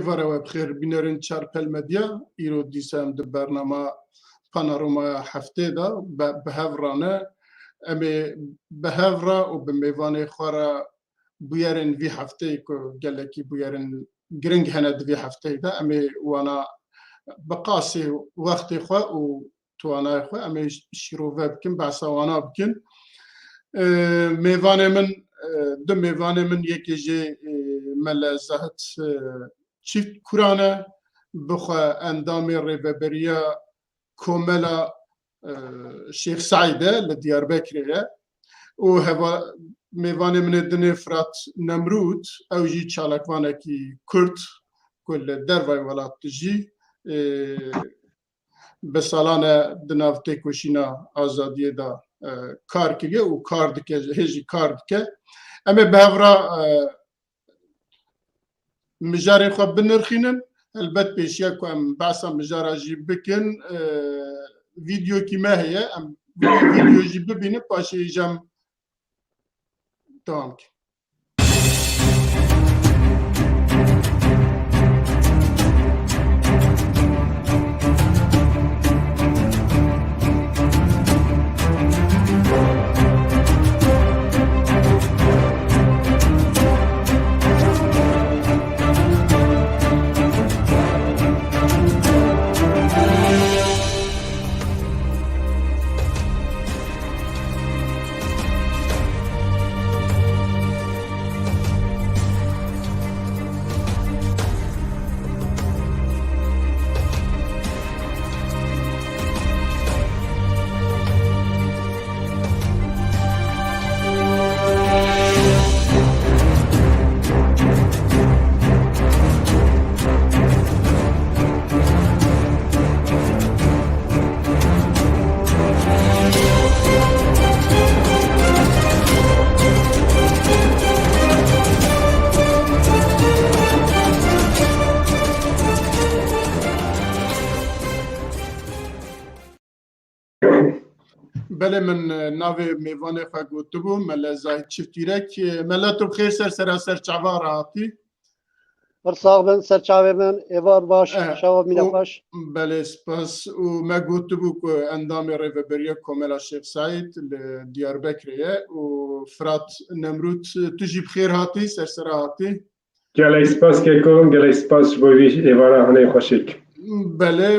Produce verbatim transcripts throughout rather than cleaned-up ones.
Xwara we bi xêr bînerên Çarpel Medya. Îro dîsa em di bernama Panorama heftê de be-, bi hev re ne. Em ê bi hev re û bi mêvanê xwe re bûyerên vî hefteyê ku gelekî bûyerên giring hene di vî hefteyê de, em ê wana bi qasî wextê xwe û towanayê xwe em ê şîrove bikin, behsa wana bikin. E, mêvanê min, e, du mêvanê min, yekê jê, e, Mele Zahid, e, Çift Kuran e, bi xwe endamê rêveberiya Komela, e, Şêx Seîd e, li Diyarbekirê ye. Û heva-, mêvanê min ê dinê Firat Nemrûd, ew jî çalakvanekî Kurd ku li dervayê welat dijî, e, bi salan e di nav têkoşîna azadiyê de, e, kar kiriye û kar dike, hê jî kar dike. Em ê bi hev re, e, mijarên xwe binirxînin. Helbet pêşiya ku em behsa mijara jî bikin, e, vîdeokî me heye. Em vî-, vîdeo jî bibînin, paşê jî em dewam bikin. Belê, min, e, navê mêvanê xwe gotibû, Mele Zahîd Çiftîrek. E, Mele, tu bi xêr ser sera ser çava re hatî. Pir sax bin, ser çavê min, êvar baş, Eh, şewa mîna û, baş. Belê, spas. Û me gotibû ku endamê Rêveberiya Komela Şêx Seîd li Diyarbekirê ye û Firat Nemrûd, tu jî bi xêr hatî, ser sera hatî. Gelek spas Keko, gelek spas ji bo vî êvara hinê xweşik. Belê,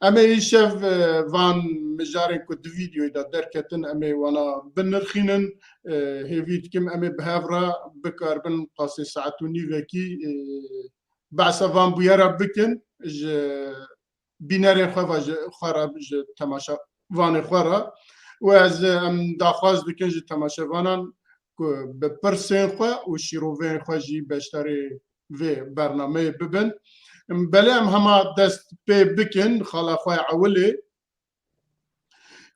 em ê îşev, e, van mijarên ku di vîdeoyê de derketin, em ê wana binirxînin. E, hêvî dikim em ê bi hev re bikaribin qasê saet û nîvekî, e, behsa van bûyera bikin. Ji bînerên xwe ve ji xwe re, ji temaşevanê xwe re. Û ez, em daxwaz dikin ji temaşevanan ku bi pirsên xwe û şîroveyên xwe jî beşdarê vê bernameyê bibin. Belê, em hema dest pê bikin, xala xwe ya ewilê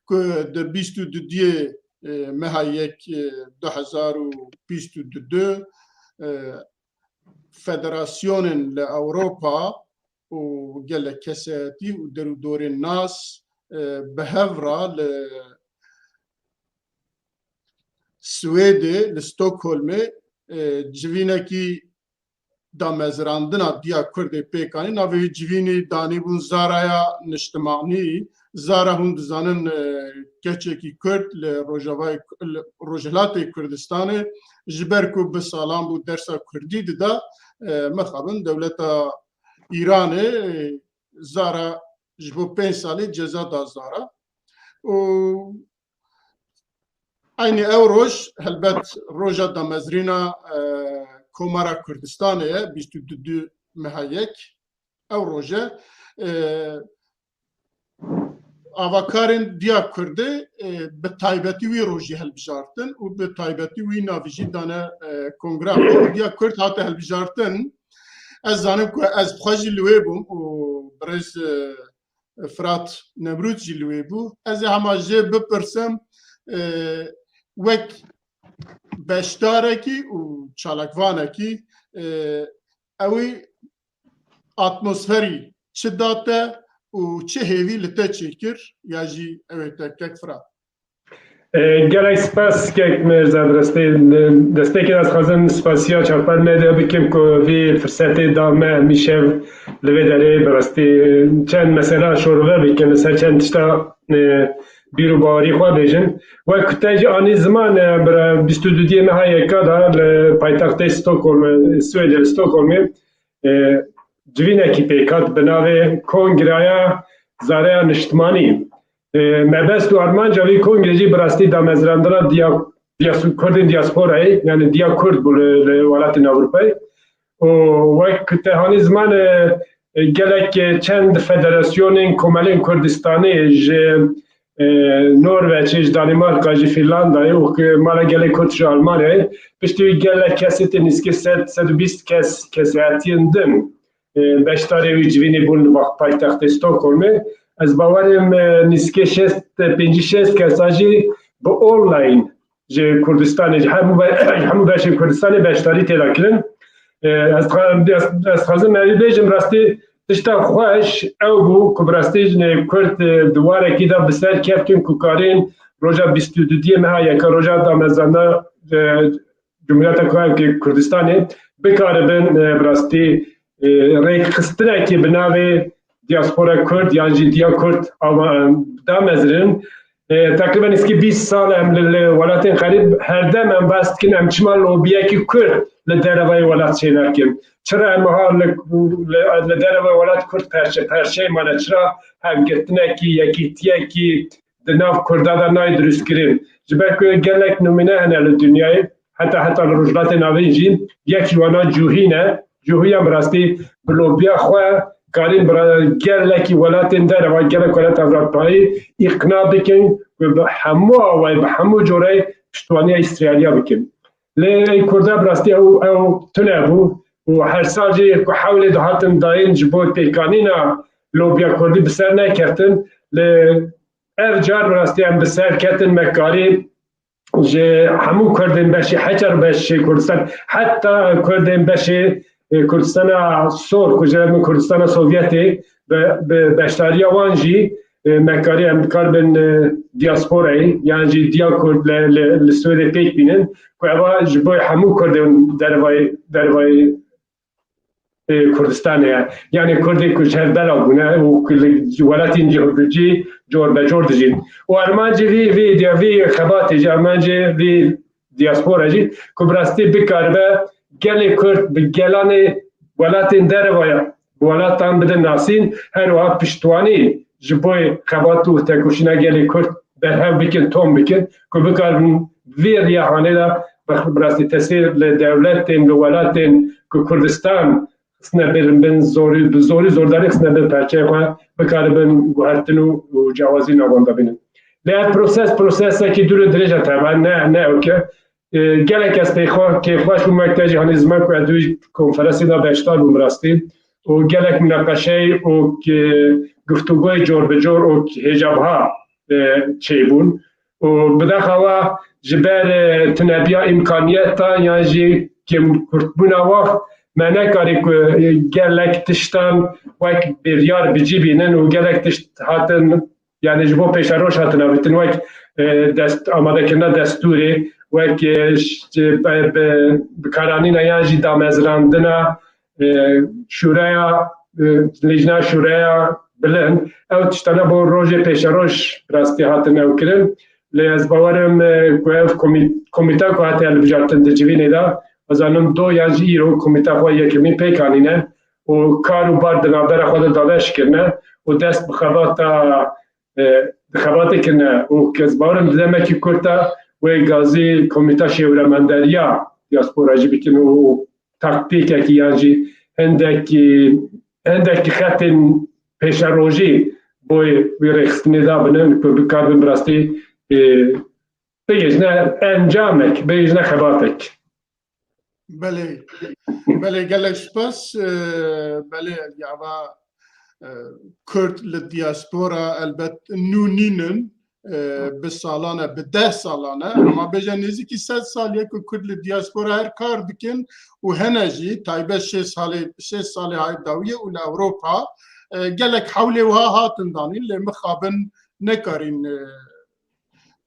ku di bîst û duduyê, e, meha yek, e, du hezar û bîst û du, e, federasyonên li Ewropa û gelek kesayetî û derûdorên nas, e, bi hev re li Swêdê, li Stockholmê, e, civînekî damezrandina diya Kurdê pêk anî. Navê wî civînî danîbûn Zaraya Niştimanî. Zara, hûn dizanin, e, keçekî Kurd li Rojavayê, li Rojhilatê Kurdistanê, ji ber ku bi salan bû dersa Kurdî dida, e, mixabin dewleta Îranê, e, Zara ji bo pênc salî ceza da Zara. Û eynî ew roj, helbet, roja damezrîna, e, Komara Kurdistanê ye, bîst û du meha yek. Ew roje, e, avakarên diya Kurdê, e, bi taybetî wî rojî helbijartin û bi taybetî wî navî jî dane, e, kongra. Diya Kurd hate helbijartin. Ez zanim ku ez bi xwe jî li wê bûm û birêz, e, Firat Nemrûd jî li wê bû. Ez ê hema jê bipirsim, e, wek beşdarekî û çalakvanekî, e, ewî atmosferî çi da te û çi hêvî li te çêkir, ya jî ew ê te kek Firat? E, gelek spas kek Mirza, bi rastî, e, destpêkê ez xwazim spasiya Çavpar Medya bikim ku vî firsetê da me mîşev li vê derê, bi rastî, e, çend mesela şorove bikin, li ser çend tişta, e, bîr û bawerî xwe bêjin. Wek ku te jî anî ziman, e, bira bîst û duyê meha yeka da li paytextê Stockholm, e, Swêdê, li Stockholmê, e, civînekî pêk hat bi navê Kongreya Zareya Niştimanî. E, mebest û armanca vî kongre jî bi rastî damezrandina diya-, dias-, Kurdên diasporayê, yani diya Kurd bû li, li welatên Ewropayê. Û wek te hanî ziman, e, e, gelek, e, çend federasyonên komelên Kurdistanê ji, e, Norveçê, ji Danîmarka, ji Fînlandayê û ki mala gelê Kurd ji Almanyayê, piştî wî gelek kesê tê nîskê sed, sed û bîst kes, kesayetiyên din, e, beşdarê wî civînê bûn li va-, paytextê Stockholmê. Ez bawerim, e, nîskê şêst, pêncî şêst kesa jî bi online ji Kurdistanê, ji hemû be-, ji hemû beşên Kurdistanê beşdarî tê de kirin. E, ez, ez, ez dixwazim evî bêjim, rastî tişta xweş ew bû ku bi rastî jinê Kurd, e, di warekî de bi ser keftin ku karên roja bîst û duyê meha yeka, roja damezrandina, e, Cumhuriyeta Ku-, Kurdistanê bikaribin, e, bi rastî, e, rêkxistinekê bi navê Diaspora Kurd yan jî Diya Kurd ama, e, damezirin. E, teqrîben îskî bîst sal em li, li welatên xerîb herdem em behs dikin, em çima lobiyekî Kurd li derevayê welat çênakin? Çira em ha li, li, li derevayê welat Kurd perçe, perçeyê mane? Çira hevgirtinekî, yekîtiyekî di nav Kurda de nayê dirustkirin? Ji ber ku gelek nimûne hene li dinyayê, heta, heta li Rojhilatê Navîn jî, yek ji wana Cûhî ne. Cûhî ya bi rastî bi lobiya xwe karîn bi ra-, gelekî welatên dereva, gelek welat Ewropayî îqna bikin ku bi hemû awayî, bi hemû coreyê piştwaniya Îsraîliya bikin. Lê ey Kurda bi rastî ew, ew tune bû û her sal jî ku hewlê dihatin dayîn ji bo pêkanîna lobiya Kurdî bi ser nekeftin. Lê ev car bi rastî em bi ser ketin, me karî ji hemû Kurdên beşê heçar beşê Kurdistan, heta Kurdên beşê, e, Kurdistana Sor, ku jî min Kurdistana Sovyetê, bi, bi beşdariya wan jî, e, me karî em bikaribin, e, diasporayê, yan jî diya Kurd li, li, li Swêdê pêk bînin, ku eva ji bo hemû Kurdên dervayê, dervayê, e, Kurdistanê ye. Yani Kurdê ku ji hev bela bûne û ku li welatên cih-, cih cor be cor dijîn. Û armancê vî, vî, vî xebatê jî, armancê vî diaspora jî, ku bi rastî bikaribe gelê Kurd bi gelanê welatên derevaya, bi welatan bide nasîn, her wiha piştwanî ji bo xebat û tekoşîna gelê Kurd berhev bikin, tom bikin, ku bikaribin vê riya hanê de bi, bi rastî tesîr li dewletên, li welatên ku Kurdistan xistine bin, bin zorî, bi zorî zordarî xistine bin perçeyê xwe, bikaribin guhertin û, û cewazî navenda bînin. Lê ev proses, prosesekî dûr û dirêj e, teba ne, ne ewk e. E, gelek ez pêxwe-, kêfxweş bûm wek te jî hanî ziman ku ez di wî konferansê de beşdar bûm rastî. Û gelek munaqeşeyê û, e, guftûgoyê cor bi cor û hêjabiha, e, çêbûn. Û bidaxewa ji ber, e, tunebiya îmkaniyeta yan jî kêmkurtbûna wext me nekarî ku, e, gelek tiştan wek biryar bi cî bînin û gelek tişt hatin, yani ji bo pêşeroj hatin avêtin, wek, e, dest, amadekirina destûrê, wek, e, ş-, bi, bi, bikaranîna yan jî damezrandina, e, şûreya, e, lêjna şûreya bilind. Ew tiştane bo rojê pêşeroj rastî hatin ew kirin. Lê ez bawerim, e, ku ev komî-, komîta ku hate hilbijartin di civînê de, ez zanim do yan jî îro komîta xwe yekemîn pêk anîne û kar û bar di navbera xwe de dabeş kirine û dest bi xebata, e, di xebatê kirine û ez bawerim di demekî kurt de wê gazî komîta şêwremenderiya diaspora jî bikin û taktîkekî yan jî hindekî, hindekî xetên pêşerojî bo wî rêxistinê dabinin ku bikaribin bi rastî, e, bigihîjne encamek, bigihîjne xebatek. Belê, belê, gelek spas. E, belê, ya va, e, Kurd li diaspora elbet nû nînin, e, bi salan e, bi deh salan e, ama bêje nêzîkî sed sal ye ku Kurd li diaspora her kar dikin û hene jî taybet şêst salê, şêst salê hay dawiyê û li Ewropa, e, gelek hewlê wiha hatin danîn, lê mixabin nekarîn, e,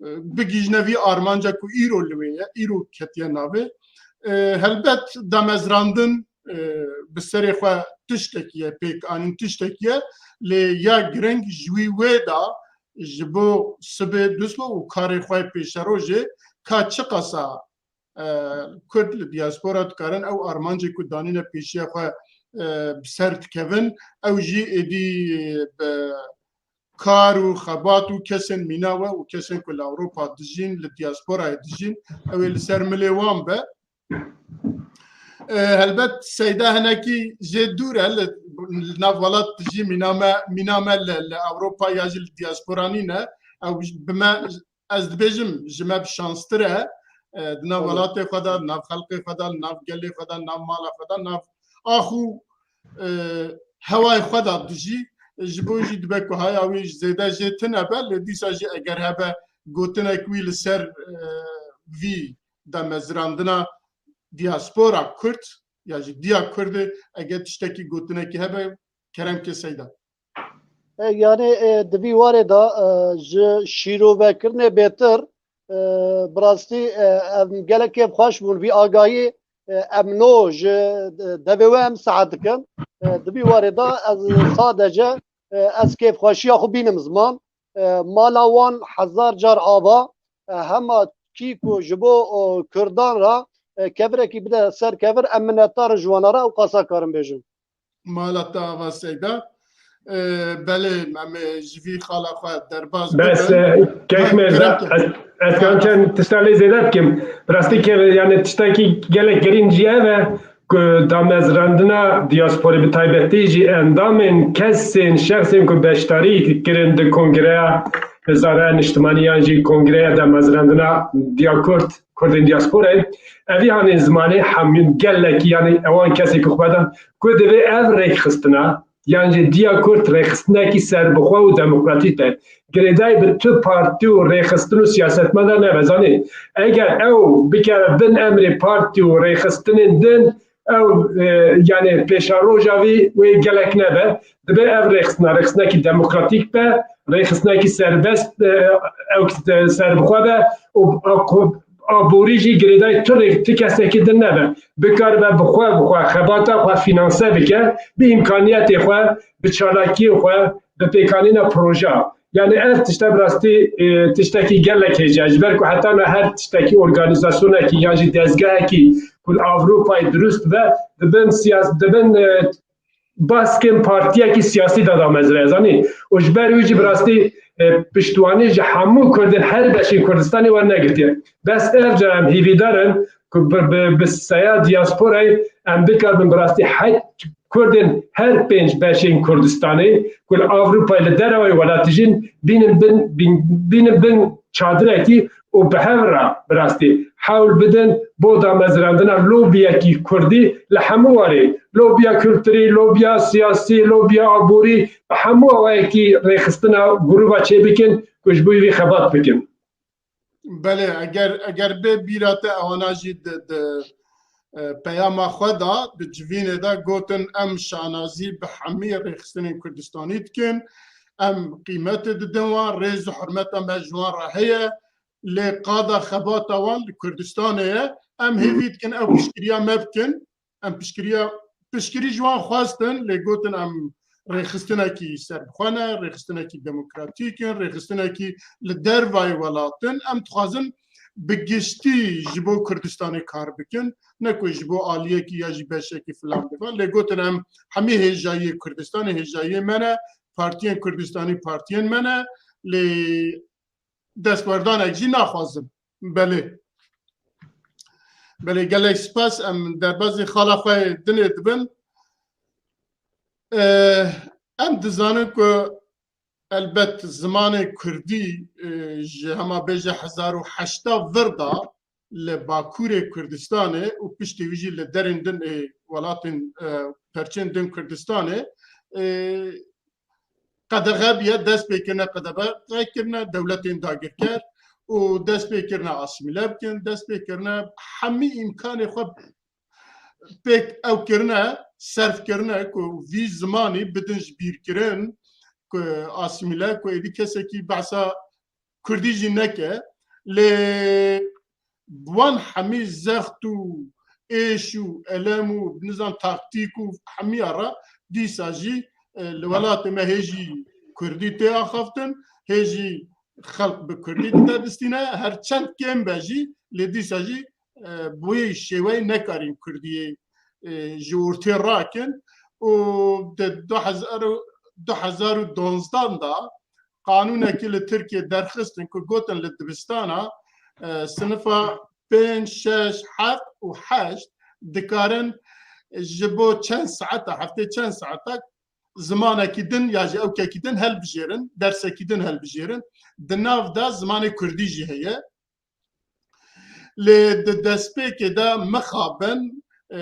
e, bigihîjine vî armanca ku îro li wê ye, îro ketiye navê. E, helbet damezrandin, e, bi serê xwe tiştekî ye, pêkanîn tiştekî ye, lê ya giring ji wî wê de ji bo sibê duslo û karê xwe pêşerojê ka çiqasa, e, Kurd li diaspora dikarin ew armancê ku danîne pêşiya xwe, e, bi ser dikevin, ew jî êdî bi kar û xebat û kesên mîna we û kesên ku li Ewropa dijîn, li diasporayê dijîn, ew ê li ser milê wan be. E, helbet Seyda hinekî jê dûr e, li, li nav welat dijî, mîna me, mîna me li, li Ewropa ya jî li diaspora nîne. Ew bi me, ez dibêjim, ji me bi şanstir e. E, di nav welatê xwe de, di nav xelkê xwe de, li nav gelê xwe de, li nav mala xwe de, li nav ax û, e, hewayê xwe de dijî. Ji bo jî dibe ku haya wî zêde jê tune be, lê dîsa jî eger hebe gotinek wî li ser, e, vî damezrandina diaspora Kurd ya jî diya Kurdê, eger tiştekî gotinekî hebe, kerem ke Seyda. E, yanî, e, di vî warê de, e, ji şîrovekirinê bêtir, e, bi rastî, e, em gelek kêfxweş bûn. Vî agahî, e, em no ji, e, devê we em saet dikin. E, di vî warê de ez sadece, e, ez kêfxweşiya xwe bînim ziman. E, mala wan hezar car ava, e, hema kî ku ji bo, o, Kurdan re, e, kevirekî bide ser kevir, em minetdar in ji wana re, ew qasa karim bêjim. Mala te ava Seyda. E, belê, em ê ji vî xala xwe derbas Bes, bibin. e, kek Ha, me, kerem ke. ez, ez karim çend tişta lê zêde bikim. Bi rastî ke, yani tiştekî gelek girîng jî ev e ku damezrandina diasporê, bi taybetî jî endamên kesên, şexsên ku beşdarî kirin di kongreya Hizara Niştimanî yan jî kongreya damezrandina diya Kurd, Kurdên diasporayê, evî hanên zimanê hemî gelekî, yani ewan kesê ku xwe dan ku divê ev rêkxistina, yan jî diya Kurd rêxistinekî serbixwe û demokratîk be. Girêdayî bi tu partî û rêxistin û siyasetmenda nebe. Zanî, eger ew bikeve bin emrê partî û rêxistinên din, ew, e, yani pêşeroja vî wê gelek nebe. Dibe ev rêxistina, rêxistinekî demokratîk be, rêxistinekî serbest, e, ew serbixwe be û, a, ku, aborî jî girêdayî tu rê-, tu kesekî din nebe. Bikaribe bi xwe, bi xwe xebata xwe fînanse bike, bi îmkaniyetê xwe, bi çalakiyên xwe, bi pêkanîna proja. Yani ev tişte bi rastî, e, tiştekî gelek hêja. Ji ber ku heta niha her tiştekî organîzasyonekî yan jî dezgehekî ku li Ewropayê dirust be, dibin siyas-, dibin, e, baskên partiyekî siyasî de damezre, zanî. Û ji ber wî jî bi rastî, e, piştwanî ji hemû Kurdên her beşên Kurdistanê wernegirtiye. Bes ev cara em hîvîdar in ku bi, bi, bi saya diasporayê em bikaribin bi rastî hek Kurdên her pênc beşên Kurdistanê ku li Ewropayê li dereweyê welat dijîn bînin bin, bin, bînin bin çadirekî û bi hev re bi rastî hewl bidin bo damezrandina lobiyekî kurdî li hemû warê, lobiya kulturî, lobiya siyasî, lobiya aborî, bi hemû awayekî rêxistina grûva çêbikin ku ji bo wî xebat bikin. Belê, eger, eger bê bîra te ewana jî di, di, e, peyama xwe de, di civînê de gotin, em şanazî bi hemî rêxistinên Kurdistanî dikin, em qîmetê didin wan, rêz û hurmeta me ji wan re heye, lê qada xebata wan li Kurdistanê ye. Em hêvî dikin ew piştgiriya me bikin. Em piştgiriya, piştgirî ji wan xwestin, lê gotin em rêxistinekî serbixwe ne, rêxistinekî demokratîk in, rêxistinekî li dervayê welat in. Em dixwazin bi giştî ji bo Kurdistanê kar bikin, ne ku ji bo aliyekî ya jî beşekî filan bibe. Lê gotin em hemî hêjayiyê Kurdistanê hêjayiyê me ne, partiyên Kurdistanî partiyên me ne, lê destwerdanek jî naxwazin. Belê. Belê, gelek spas. Em derbazî xala xwe dinê dibin. Ee, em dizanin ku elbet zimanê kurdî, e, ji hema bêje hezar û heşta vir de li Bakurê Kurdistanê û piştî wî jî li derên din ê welatên, e, perçên din Kurdistanê, e, qedexe bûye, dest pê kirine qedexe kirine dewletên dagirker û dest pê kirine asîmîle bikin, dest pê kirine hemî îmkanê xwe pêk ew kirine, serf kirine ku vî zimanî bidin ji bîr kirin, ku asîmîle, ku êdî kesekî behsa Kurdî jî neke. Lê bi wan hemî zext û êş û elem û nizam taktîk û hemiya re dîsa jî, e, li welatê me hê jî Kurdî tê axaftin, hê jî xelk bi Kurdî dide distîne, her çend kêm be jî, lê dîsa jî, e, bi wê şêweyê nekarîn Kurdiyê, e, ji ortê rakin û di du hezar û, du hezar û duwazdeh de qanûnekî li Tirkiyê derxistin ku gotin li dibistana, e, sinifa pênc, şeş, heft û heşt dikarin ji bo çend saeta, heftê çend saeta zimanekî din ya jî ewkekî din helbijêrin, dersekî din helbijêrin. Di nav de zimanê kurdî jî heye. Lê di destpêkê de mixabin, e,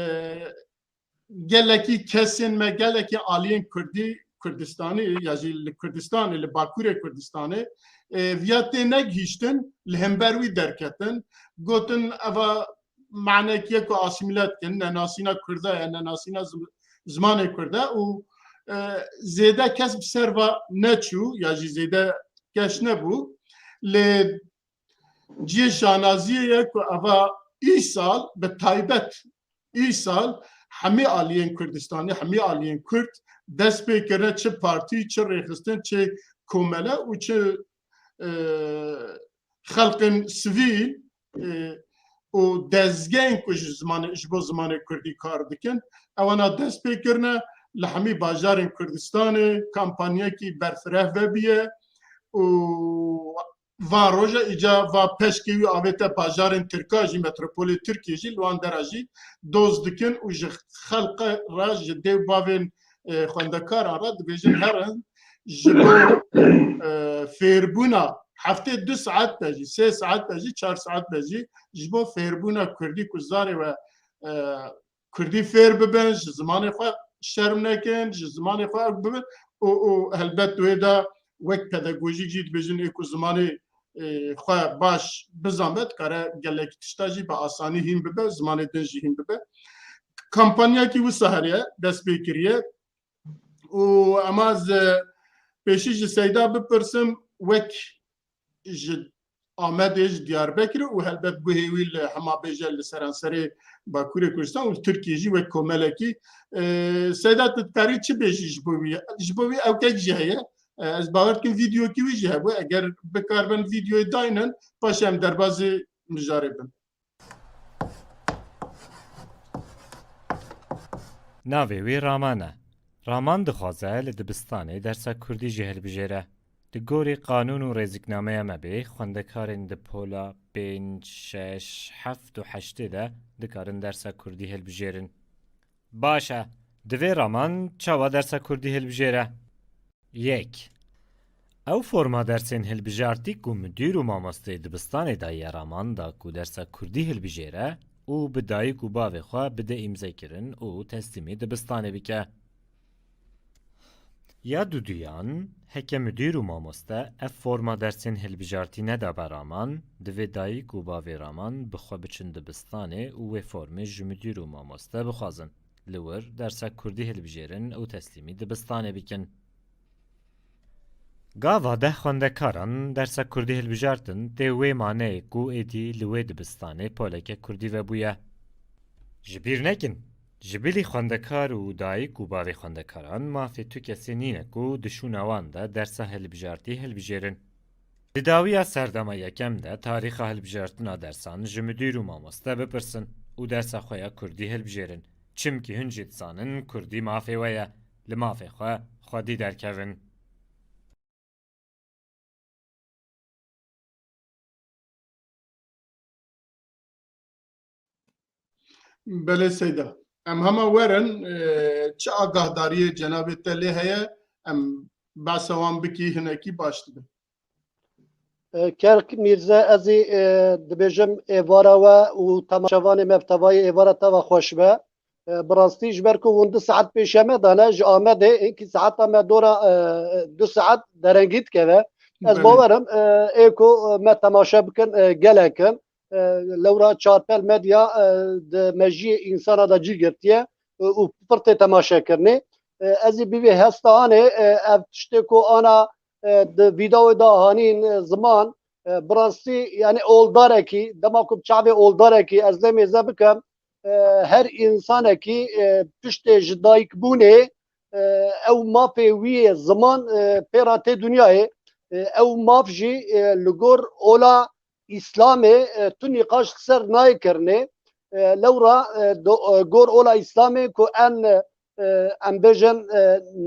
gelekî kesên me, gelekî aliyên kurdî, Kurdistanî ya jî li Kurdistanê, li Bakurê Kurdistanê, e, viya tê negihîştin, li hember wî derketin. Gotin, eva manekî ye ku asîmîle dikin, nenasîna kurda ye, nenasîna zim-, zimanê kurda û, e, zêde kes bi ser va neçû ya jî zêde keş nebû. Lê cihê şanaziyê ye ku eva îsal, bi taybet îsal hemî aliyên Kurdistanê, hemî aliyên Kurd dest pê kirine, çi partî, çi rêxistin, çi komele û çi, e, xelqên sivîl, e, û dezgehên ku ji zimanê, ji bo zimanê Kurdî kar dikin, ewana dest pê kirine, li hemî bajarên Kurdistanê kampanyekî berfireh vebiye û van roja îca va peşkê wî avête bajarên Tirka jî, metropolê Tirkiyê jî, li wan dera jî doz dikin û ji xelqe re, ji dê û bavên, e, xwendekaran re dibêjin, herin ji bo, e, fêrbûna heftê du saet be jî, sê saet be jî, çar saet be jî, ji bo fêrbûna kurdî ku zarê we, e, kurdî fêr bibin, ji zimanê xwe şerm nekin, ji zimanê xwe ew bibin û, û helbet wê de wek pedagojîk jî dibêjin ê ku zimanê, e, xwe baş bizanbe, dikare gelekî tişta jî bi asanî hîn bibe, zimanê din jî hîn bibe. Kampanyakî wisa heriye, dest pê kiriye û ema ez pêşî ji Seyda bipirsim, wek ji Amedê, ji Diyarbekirê û helbet guhê wî li hema bêje li seranserê Bakurê Kurdistan û li Tirkiyê jî wek komelekî. E, Seyda, tu dikarî çi bêjî ji bo wî? Ji bo wî ewkek jî heye. E, ez bawer dikim vîdeokî wî jî hebû. Eger bikaribin vîdeoyê daynin, paşê em derbazê mijarê bin. Navê wî Raman e. Raman dixwaze li dibistanê dersa kurdî jî hilbijêre. Di gorî qanûn û rêziknameya me bê, xwendekarên di pola pênc, şeş, heft û heştê de dikarin dersa kurdî hilbijêrin. Baş e, divê Raman çawa dersa kurdî hilbijêre? Yek. Ew forma dersên hilbijartî ku mudîr û mamosteyê dibistanê daye Raman da ku dersa kurdî hilbijêre û bi dayik û bavê xwe bide îmzekirin û teslîmî dibistanê bike. Ya duduyan, heke mudîr û mamoste ev forma dersên hilbijartî nedabe Raman, divê dayik û bavê Raman bi xwe biçin dibistanê û wê formê ji mudîr û mamoste bixwazin. Li wir dersa kurdî hilbijêrin û teslîmî dibistanê bikin. Gava deh xwendekaran dersa kurdî hilbijartin, tê wê maneyê ku êdî li wê dibistanê poleke kurdî vebûye. Ji bîr nekin, ji bilî xwendekar û dayik û bavê xwendekaran mafê tu kesê nîne ku di şûna wan de dersa hilbijartî hilbijêrin. Di dawiya serdema yekem de tarîxa hilbijartina dersan ji mudîr û mamoste bipirsin û dersa xwe ya kurdî hilbijêrin. Çimkî hûn jî dizanin kurdî mafê we ye. Li mafê xwe xwedî derkevin. Belê Seyda. Em hema werin, e, çi agahdariyê cenabê te lê heye, em behsa wan bikî hinekî baş dibe. E, Kerk Mîrze, ez ê, e, dibêjim êvara we û temaşevanê me bi tevayî êvara te ve xweş be. E, bi rastî ji ber ku hûn du saet pêşiya me dane, ji Amedê hinkî saeta me dora, e, du saet derengî dikeve. Ez Belê. bawer im, e, ê ku, e, me temaşe bikin, e, gelek in. E, lewra Çarpel Medya, e, di mejiyê însana de cî girtiye, e, û pir tê temaşekirinê. E, ez ê bi vê hesta anê, e, ev tiştê ku ana, e, di vîdeoyê de hanîn, e, ziman, E, bi rastî, yani oldarekî, dema ku bi çavê oldarekî ez lê mêze bikim, e, her însanekî, e, piştê ji dayikbûnê, e, ew mafê wî yê ziman, e, pê re tê dinyayê. E, ew maf jî, e, li gor ola Îslamê, e, tu nîqaş li ser nayê kirinê. E, lewra, e, do, e, gor ola Îslamê ku en, e, em bêjin, e,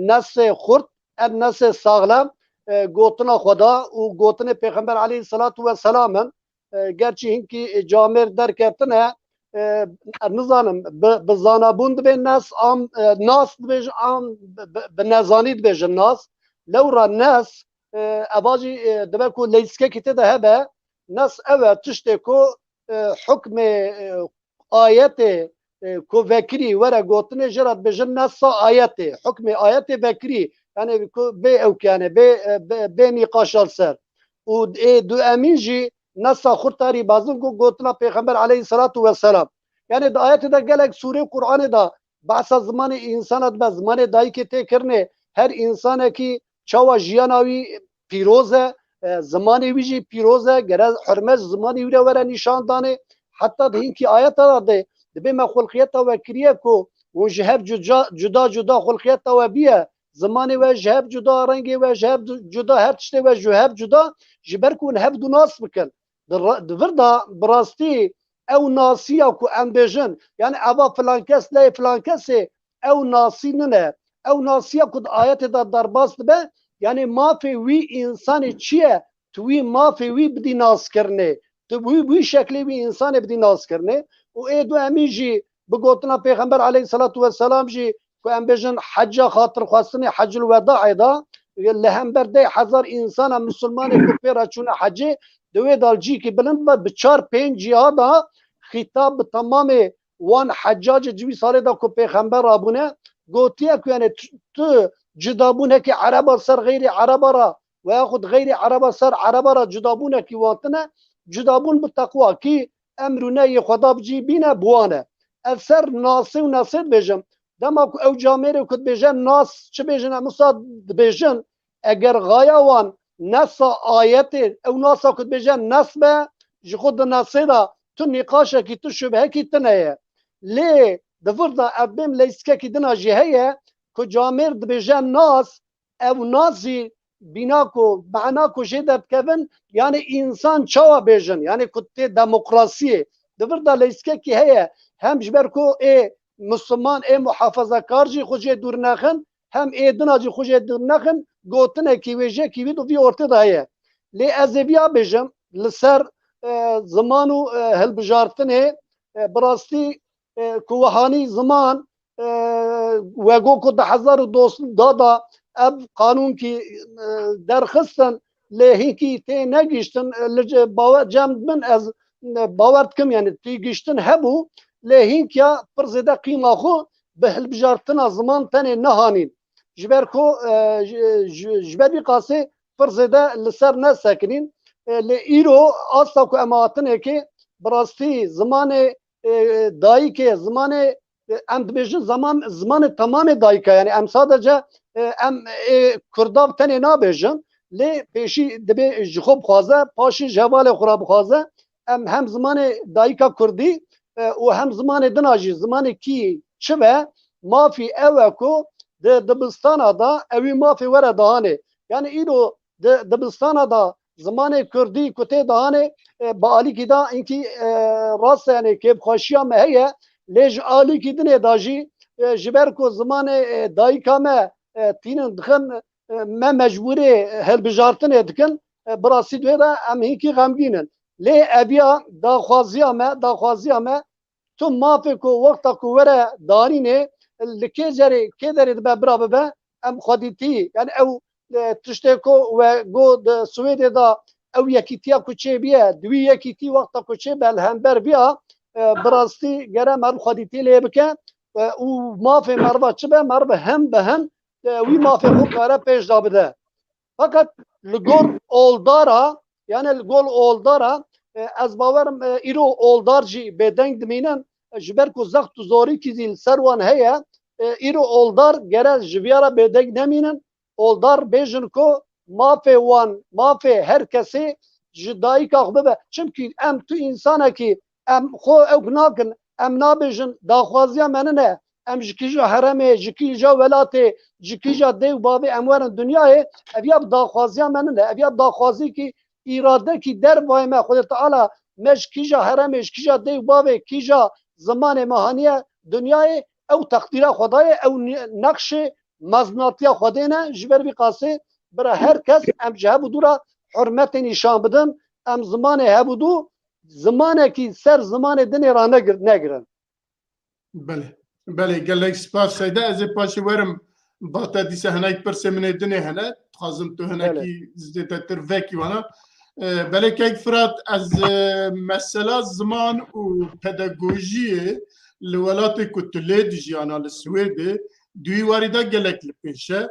nesê xurt, en nesê saxlem, e, gotina Xweda û gotinê Pêxember aleyhisselatu vesselam in. E, gerçî hinkî camêr derketine, e, nizanim, bi, bi zanabûn dibê nes, am, e, nas dibêjin, am bi, bi, bi nezanî dibêjin nas. Lewra nes, e, eva jî, e, dibe ku leyskekî tê de hebe, nes ew e, tiştê ku, e, hukmê, e, ayetê, e, ku vekirî were gotinê, jê re dibêjin nesa ayetê, hukmê ayetê vekirî, yani ku bê ewkene, bê, e, bê, bê nîqaşa li ser. Û ê du emîn jî nesa xurtarî bazin ku gotina Pêxember aleyhisselatu vesselam. Yani di ayetê de gelek sûrê Qur'anê de behsa zimanê însana dibe, zimanê dayikê tê kirinê, her însanekî çawa jiyana wî pîroz e, e, zimanê wî jî pîroz e, gere hurmet ji zimanê wî re were nîşan danê. Heta di hinkî ayeta de dibê me xulqiyeta we kiriye ku hûn ji hev cuda, cuda cuda xulqiyeta we bûye, zimanê we ji hev cuda, rengê we ji hev du-, cuda, her tiştê we ji hev cuda, ji ber ku hûn hev du nas bikin. Di ra-, di vir de bi rastî ew nasiya ku em bêjin, yani eva filan kes lê filan kesê, ew nasî nine. Ew nasiya ku di ayetê de derbas dibe, yani mafê wî însanê çi ye, tu wî mafê wî bidî naskirinê. Tu wî, wî şeklê wî însanê bidî naskirinê. Û ê du emîn jî bi gotina Pêxember aleyhisselatu vesselam jî ku em bêjin hecca xatirxwestinê Hecul Wedaê de, li hember deh hezar însana misilmanê ku pê re çûne hecê, di wê de li cîkî bilind be, bi çar pênc ciha de xîtab bi temamê wan heccacê di wî salê de ku pêxember rabûne, gotiye ku yani tu, tu cudabûnekî Ereba ser xeyrê Ereba re, veya xwe di xeyrê Ereba ser Ereba re cudabûnekî wan tine, cudabûn bi teqwa kî emr û nehyê Xweda bi cî bîne, bi wan e. Ez ser nasê û nesê dibêjim. Dema ku ew camêrê ku dibêje nas, çi bêjin, em wisa dibêjin, eger xaya wan nesa ayetê, ew nasa ku dibêje nes be, ji xwe di nesê de tu nîqaşekî, tu şubhekî tine ye. Lê di vir de ev bêm leyskekî dina jî heye ku camêr dibêje nas, ew nas jî bîna ku, mena ku jê derdikevin, yani însan çawa bêjin, yani ku tê demokrasiyê. Di vir de leyskekî heye, hem ji ber ku ê Misliman, ê muhafazakar jî xwe jê dûr nexin, hem ê dina jî xwe jê dûr nexin, gotinekî wêjekî wî di vî ortê de heye. Lê ez ê viya bêjim, li ser, e, ziman û, e, hilbijartinê, e, bi rastî, e, ku wihanî ziman, e, wego ku di hezar û da de ev qanûnkî, e, derxistin, lê hinkî tê negihiştin, e, li ce-, bawer cem min ez, e, bawer dikim, yani tê gihiştin hebû, lê hinkiya pir zêde qîma xwe bi hilbijartina ziman tenê nehanîn. Ji ber ku, e, ji, ji, ji ber vî qasê pir zêde li ser nesekinîn. E, lê îro asta ku em hatinekê bi rastî zimanê, e, dayikê, zimanê, e, em dibêjin zaman, zimanê temamê dayika, yani em sadece, e, em ê Kurdav tenê nabêjin, lê pêşî dibê ji xwe bixwaze, paşî ji hevalê xwe re bixwaze, em hem zimanê dayika Kurdî, e, û hem zimanê dina jî, zimanê kî çi be, mafî ew e ku di dibistana de ewî mafê were dahanê. Yani îro di dibistana de zimanê Kurdî ku tê dahanê, e, bi alîkî de inkî, e, rast e, yani kêfxweşiya me heye, lê ji alîkî dinê de jî, e, ji ber ku zimanê, e, dayika me, e, tînin dixin, e, me mecbûrê hilbijartinê dikin, e, bi rastî di wê de em hinkî xemgîn in. Lê eviya daxwaziya me, daxwaziya me, tu mafê ku wexta ku were danînê, li kê cerê, kê derê dibe bira bibe, em xwedîtî, yani ew, e, tiştê ku we got di Swêdê de ew yekîtiya ku çêbûye, di wî yekîtî wexta ku çêbe li hember viya, e, bi rastî gere meriv xwedîtî lê bike, e, û mafê meriva çi be, meriv hem bi hem, e, wî mafê xwe kare pêş de bide. Fakat li gor oldara, yani li gor oldara, e, ez bawerim, e, îro oldar jî bêdeng dimînin, e, ji ber ku zext û zorîkî zî li ser wan heye, e, îro oldar gere ji viya re bêdeng nemînin, oldar bêjin ku mafê wan, mafê her kesê ji dayika xwe bibe. Çimkî em tu însanekî, em xwe ew nakin, em nabêjin daxwaziya me nine, em ji kîja heremê, ji kîja welatê, ji kîja dê û bavê em werin dinyayê, ev ya bi daxwaziya me nine, ev ya bi daxwazîkî îradekî dervayê me, Xwedê Teala me ji kîja heremê, ji kîja dê û bavê, kîja zimanê me haniye dinyayê, ew teqdîra Xwedayê, ew ni-, nexşê mezinatiya Xwedê ne. Ji ber vî qasê bira her kes em ji hev û dû re hurmetê nîşan bidin, em zimanê hev û dû, zimanekî ser zimanê dinê re negir-, negirin. Belê. Belê, gelek spas Seyda. Ez ê paşê werim ba te, dîsa hinek pirsê min ê dinê hene. Dixwazim tu hinekî zêdetir vekî wana. E, belê kek Firat, ez, e, mesela ziman û pedagojiyê li welatê ku tu lê dijiyana, li Swêdê, di wî warî de gelek li pêş e.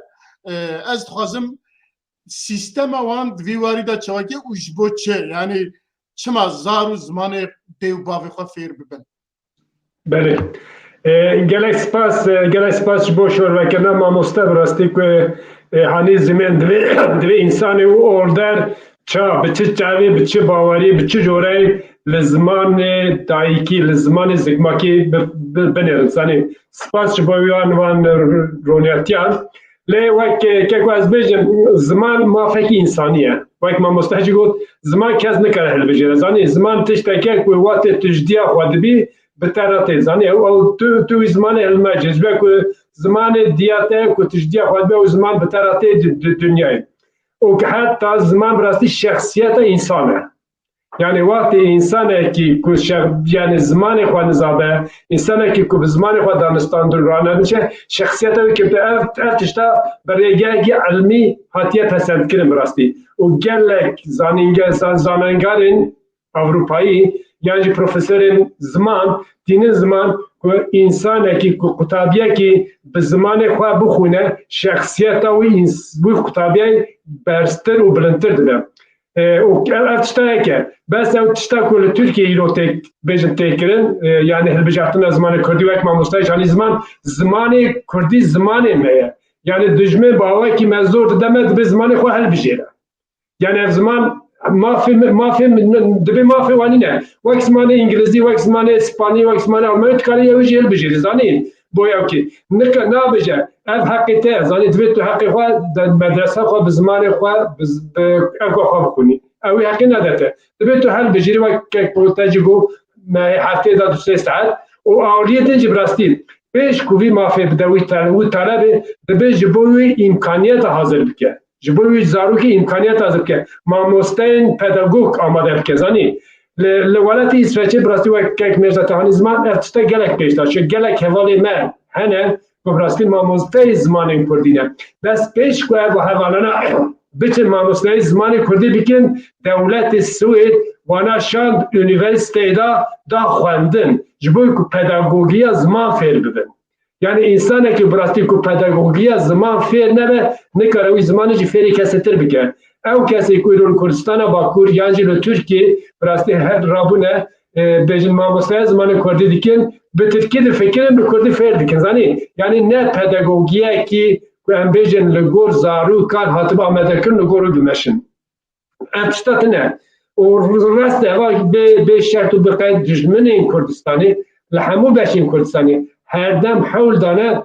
E, ez dixwazim sîstema wan di vî warî de çawa ye û ji bo çi? Yanî çima zar û zimanê dê û bavê xwe fêr bibin? Belê. E, gelek spas, e, gelek spas ji bo şorvekirina mamoste, bi rastî ku, e, hanî zimên divê, divê însanê û order ça, bi çi çavê, bi çi bawerî, bi çi coreyê li zimanê dayikî, li zimanê zikmakî bi-, bi-, binêrin. Zanî, spas ji bo wan, wan roniyatiyan. Lê wek, e, keko ez bêjim, ziman mafekî însanî ye. Wek mamoste jî got, ziman kes nikare hilbijêre. Zanî, ziman tiştek e ku wextê tu ji diya xwe dibî, bi te re tê. Zanî, ew, ew tu, tu wî zimanê hilmejê. Ji ber ku zimanê diya te ku tu ji diya xwe dibî, ew ziman bi te re tê di, di dinyayê. Û ki heta ziman bi rastî şexsiyeta însan e. Yani wextê însanekî ku şex-, yani zimanê xwe nizabe, însanekî ku bi zimanê xwe danistandin rane diçe, şexsiyeta wî kevte. Ev, ev tişta bi rêgeyekî ilmî hatiye pesendkirin bi rastî. Û gelek zanînge-, zan-, zanengarên Ewropayî yan jî profesorên ziman tînin ziman ku însanekî ku qutabiyekî bi zimanê xwe bixwîne, şexsiyeta wî ins-, wî qutabiyê berztir û bilindtir dibe. E, û ev, ev tişta yek e. Bes ew tişta ku li Tirkiyeyê îro tê, bêjin tê kirin, e, yani hilbijartina zimanê kurdî wek mamoste jî anî ziman, zimanê kurdî zimanê me ye. Yani dijmin bi awakî me zor dide me, dibê zimanê xwe hilbijêre. Yani ev ziman mafê me, mafê me, dibê mafê wan nîne. Wek zimanê îngilizî, wek zimanê spanî, wek zimanê almanî, tu karî ew jî hilbijêrî, zanî? Bo ew kî nika nabêje, ev heqê te ye, zanî, divê tu heqê xwe di medresa xwe bi zimanê xwe, bi z-, bi erka xwe bixwînî. Ew ê heqê nede te. Divê tu hilbijêrî, wek kek ku te jî got, me heftê de du sê saet. Û awiriyê din jî bi rastî, pêş ku vî mafê bide wî tale-, wî talebê, divê ji bo wî îmkaniyeta hazir bike. Ji bo wî zarokê îmkaniyet hazir bike. Mamosteyên pedagog amade bike. Zanî, li, li welatê Îsveçê bi rastî wek kek Mêrza te anî ziman, ev tişte gelek pêş de. Çi gelek hevalê me hene ku bi rastî mamosteyê zimanên kurdî ne. Bes pêş ku ev hevalana biçin mamosteyê zimanê kurdî bikin, dewletê Swêd wana şand unîversîteyê de da xwendin. Ji bo ku pedagogiya ziman fêr bibin. Yani însanekî bi rastî ku pedagogiya ziman fêr nebe, nikare wî zimanê jî fêrî kesê tir bike. Ew kesê ku îro li Kurdistana Bakur yan jî li Tirkiyê bi rastî her rabûne, e, bêjin mamosteya zimanê kurdî dikin, bi tirkî difikirin, bi kurdî fêr dikin. Zanî? Yani ne pedagogiyekî ku em bêjin li gor zarokan hatibe amadekirin, li gor wî bimeşin. Ev tişta tune. Û rest e, eva bê, bê şert û bê qeyd dijminên Kurdistanê li hemû beşên Kurdistanê her dem hewl dane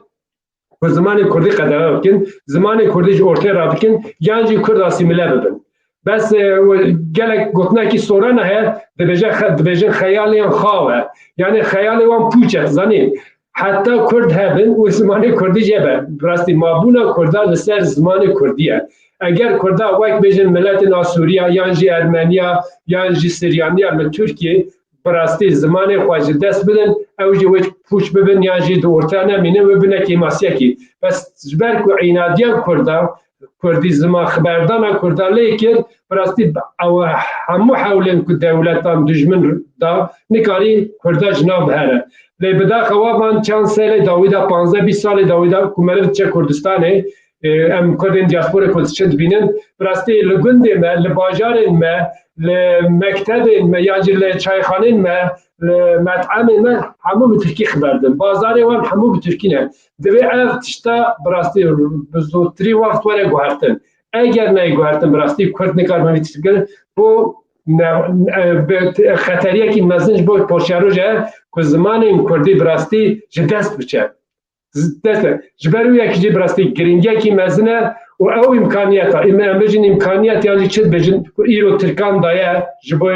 ku zimanê kurdî qedexe bikin, zimanê kurdî ji ortê rabikin, yan jî kurd asîmile bibin. Bes, e, we-, gelek gotinekî sorana heye, dibêje xe-, dibêjin xeyalên xaw e. Yani xeyalê wan pûç e, zanî? Heta kurd hebin û zimanê kurdî jê be. Bi rastî mabûna kurda li ser zimanê kurdî ye. Eger kurda wek bêjin miletên a Sûriya yan jî Ermeniya yan jî Siryaniya li Tirkiyê bi rastî zimanê xwe ji dest bidin, ew jî wê pûç bibin yan jî di orta nemînin, wê bine kêmasiyekî. Bes ji ber ku înadiya kurda, kurdî ziman xiberdana kurda lê kir, bi rastî ew hemû hewlên ku dewletan dijmin da, nikarî kurda ji nav bihere. Lê bidaxewa van çand serê dawî de, panzdeh bîst salê dawî de ku meriv diçe Kurdistanê, e, em kurdên diasporê ku diçin dibînin, bi rastî li gundê me, li bajarên me, li mektebên me, yan jî li çayxanên me, li met'emên me, hemû bi tirkî xiber din. Bazarê wan hemû bi tirkî ne. Divê ev tişta bi rastî bi zûtirî wext were guhertin. Eger neyê guhertin, bi rastî kurd nikaribe vî tişt bikin. Bo ne, e, bi, xeteriyekî mezin ji bo paşeroja ye ku zimanên kurdî bi rastî ji dest biçe. Z-, dest e. Ji ber wê yekî jî bi rastî giringiyekî mezin e û ew îmkaniyeta, em, em bêjin îmkaniyet yan jî çi dibêjin ku îro Tirkan daye ji bo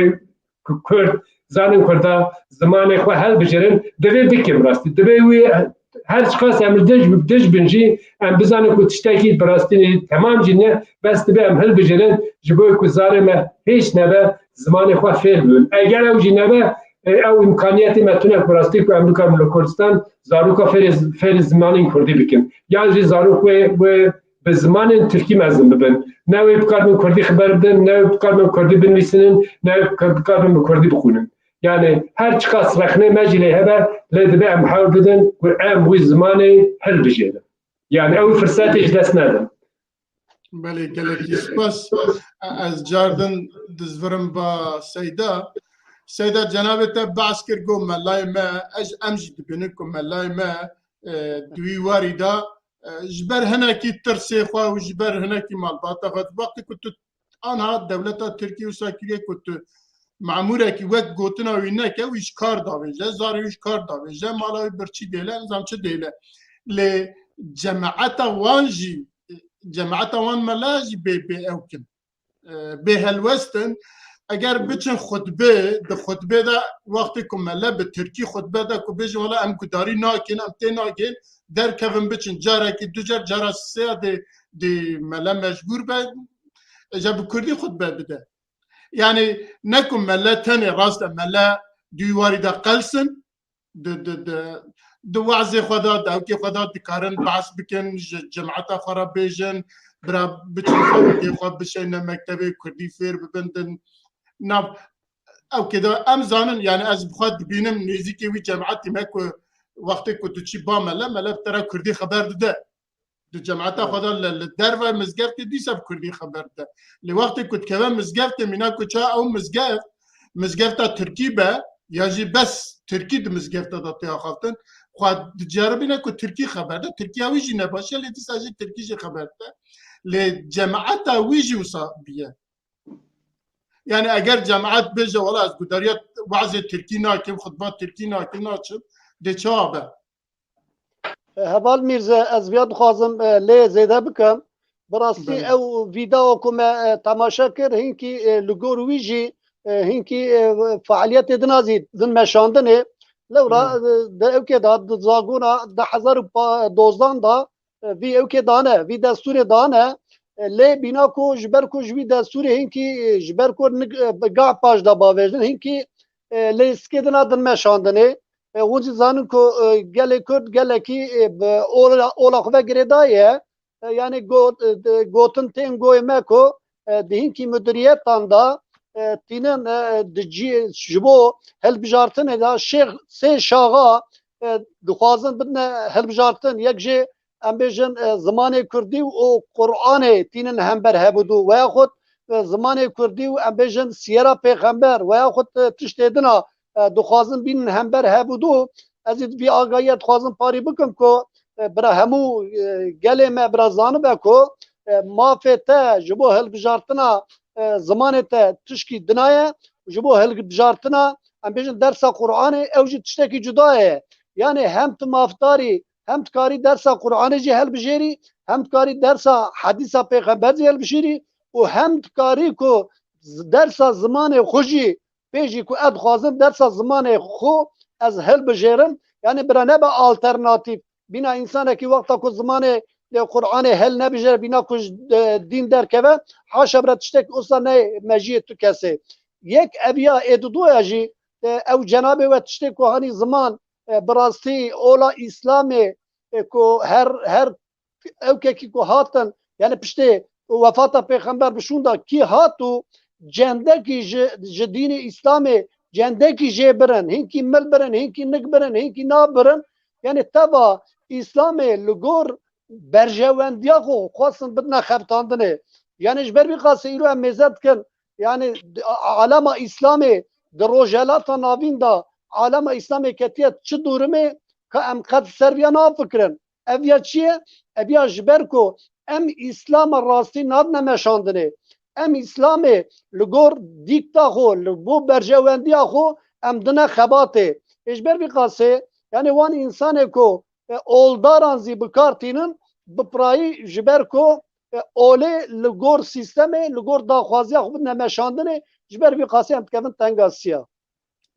ku Kurd, zanên Kurda zimanê xwe hilbijêrin, divê bikin bi rastî. Divê wî her çiqas em li dij, dij bin jî em bizanin ku tiştekî bi rastî temam jî ne, bes divê em hilbijêrin ji bo ku zarê me hêç nebe zimanê xwe fêr bibin. Eger ew jî nebe, e, ew îmkaniyetê me tune ku rastî ku em bikarin li Kurdistan zaroka fêrê, fêrê zimanên Kurdî bikin. Yan jî zarok wê, wê bi zimanên Tirkî mezin bibin. Ne wê bikaribin Kurdî xeber bidin, ne wê bikaribin Kurdî binivîsinin, ne wê bikar-, bikaribin bi Kurdî bixwînin. Yani her çiqas rexnê me jî lê hebe, lê divê em hewl bidin ku em wî zimanê hilbijêrin. Yani ew firsetê ji dest nedin. Belê, gelekî spas. Ez cardin dizvirim ba Seyda. Seyda, cenabê te behs kir, got melayê me, ez, em jî dibînin ku melayê me, e, di wî warî de, e, ji ber hinekî tirsê xwe û ji ber hinekî malbata xwe, wextê ku tu anha dewleta Tirkî wisa kiriye ku tu memûrekî wek gotina wî neke, wî ji kar davêje, zarê wî ji kar davêje, mala wî birçî dêle, nizam çi dêle. Lê cemaeta wan jî, cemaeta wan mela jî bê, bê ew kin, e, bê helwest in. Eger biçin xutbê, di xutbê de wextê ku mele bi tirkî xutbe de ku bêjin, wela em gudarî nakin, em tê nagên, derkevin biçin, carekî du car, cara sê ya dê, dê mele mecbûr be, e, ja bi kurdî xutbe bide. Yani ne ku mele tenê rast e, mele di wî warî de qels in, di, di, di, di wazê xwe de, di ewkê xwe de dikarin behs bikin, ji cemata xwe re bêjin, bira biçin xelkê xwe bişeyne mektebê kurdî fêr bibin din. Nav ewkê de em zanin, yani ez bi xwe dibînim nêzîkê wî cemaetî me ku wextê ku tu çî ba mele, mele bi te re kurdî xeber dide. Di cemata xwe de li, li derve mizgeftê dîsa bi kurdî xeber dide. Lê wextê ku dikeve mizgeftê, mîna ku ça ew mizgeft, mizgefta tirkî be, ya jî bes tirkî di mizgefta de tê axaftin, xwe diceribîne ku tirkî xeber de, tirkiya wî jî ne baş e, lê dîsa jî tirkî jî xeber dide. Lê cemata wî jî wisa biye. Yani eger cemaat bêje, wela ez gudariya wazê tirkî nakim, xutba tirkî nakim, naçim, dê çawa be? Heval Mîrze, ez viya dixwazim, e, lê zêde bikim. Bi rastî Belê. ew vîdeo ku me, e, temaşe kir, hinkî, e, li gor wî jî, e, hinkî, e, faaliyetê din a zî din meşandinê. Lewra, Belê. e, di ewkê de, di zagona du hezar û dozdan de, e, vî ewkê dane, vî destûrê dane. E, lê bîna ku ji ber ku ji wî destûrê hinkî, e, ji ber ku nik, e, bi gah paş de bavêjin, hinkî, e, lê sikê din a din meşandinê. E, hûn jî zanin ku, e, gelê Kurd gelekî, e, bi ola, ola xwe ve girêdayî ye. E, yani got, e, de, gotin tên goyê me ku, e, di hinkî mudirîyetan de, e, tînin, e, di cî-, ji bo hilbijartinê de şêx, sê şaxa, e, dixwazin bidine hilbijartin. Yek jê em bêjin, e, zimanê kurdî û Qur'anê tînin hember hevûdû, veyaxud, e, zimanê kurdî û em bêjin siyera pêxember, veyaxud, e, tiştê din a, e, dixwazin bînin hember hevûdû. Ez ê vî agahiya dixwazim parî bikim ku, e, bira hemû, e, gelê me bira zanibe ku, e, mafê te ji bo hilbijartina, e, zimanê te tişkî dina ye, ji bo hilbijartina, em bêjin, dersa Qur'anê, ew jî tiştekî cuda ye. Yani hem tu mafdarî, hem dikarî dersa Qur'anê jî hilbijêrî, hem dikarî dersa hedîsa pêxember jî hilbijêrî û hem dikarî ku z-, dersa zimanê xwe jî pê jî ku ez dixwazim dersa zimanê xwe ez hilbijêrim, yani bira nebe alternatîf. Bîna însanekî wexta ku zimanê, e, Qur'anê hil nebijêre, bîna ku ji, e, dîn derkeve, haşa bira tiştek usa ne mejiyê tu kesê. Yek eviya ê didoya jî, e, ew cenabê we tiştê ku hanî ziman, e, bi rastî ola Îslamê, e, ku her, her ewkekî ku hatin, yani piştê wefata Pêxember bi şûnda kî hat û cendekî ji, ji dînê Îslamê cendekî jê birin, hinkî mil birin, hinkî nik birin, hinkî nav birin, yani teva Îslamê li gor berjewendiya xwe xwestin bidine xebitandinê. Yani ji ber vî qasê îro em mêze dikin, yani a-, alema Îslamê di Rojhelata Navîn de alema Îslamê ketiye çi dûrimê ka em qet ser viya nafikirin. Ev ya çi ye? Ev ya ji ber ku em Îslama rastî nadine meşandinê. em Îslamê li gor dîkta xwe, li bo berjewendiya xwe em dine xebatê. Ê ji ber vî qasê, yani wan însanê ku, e, oldaran zî bi kar tînin, bi pirayî ji ber ku, e, olê li gor sîstemê, li gor daxwaziya xwe bidine meşandinê, ji ber vî qasê em dikevin tengasiya.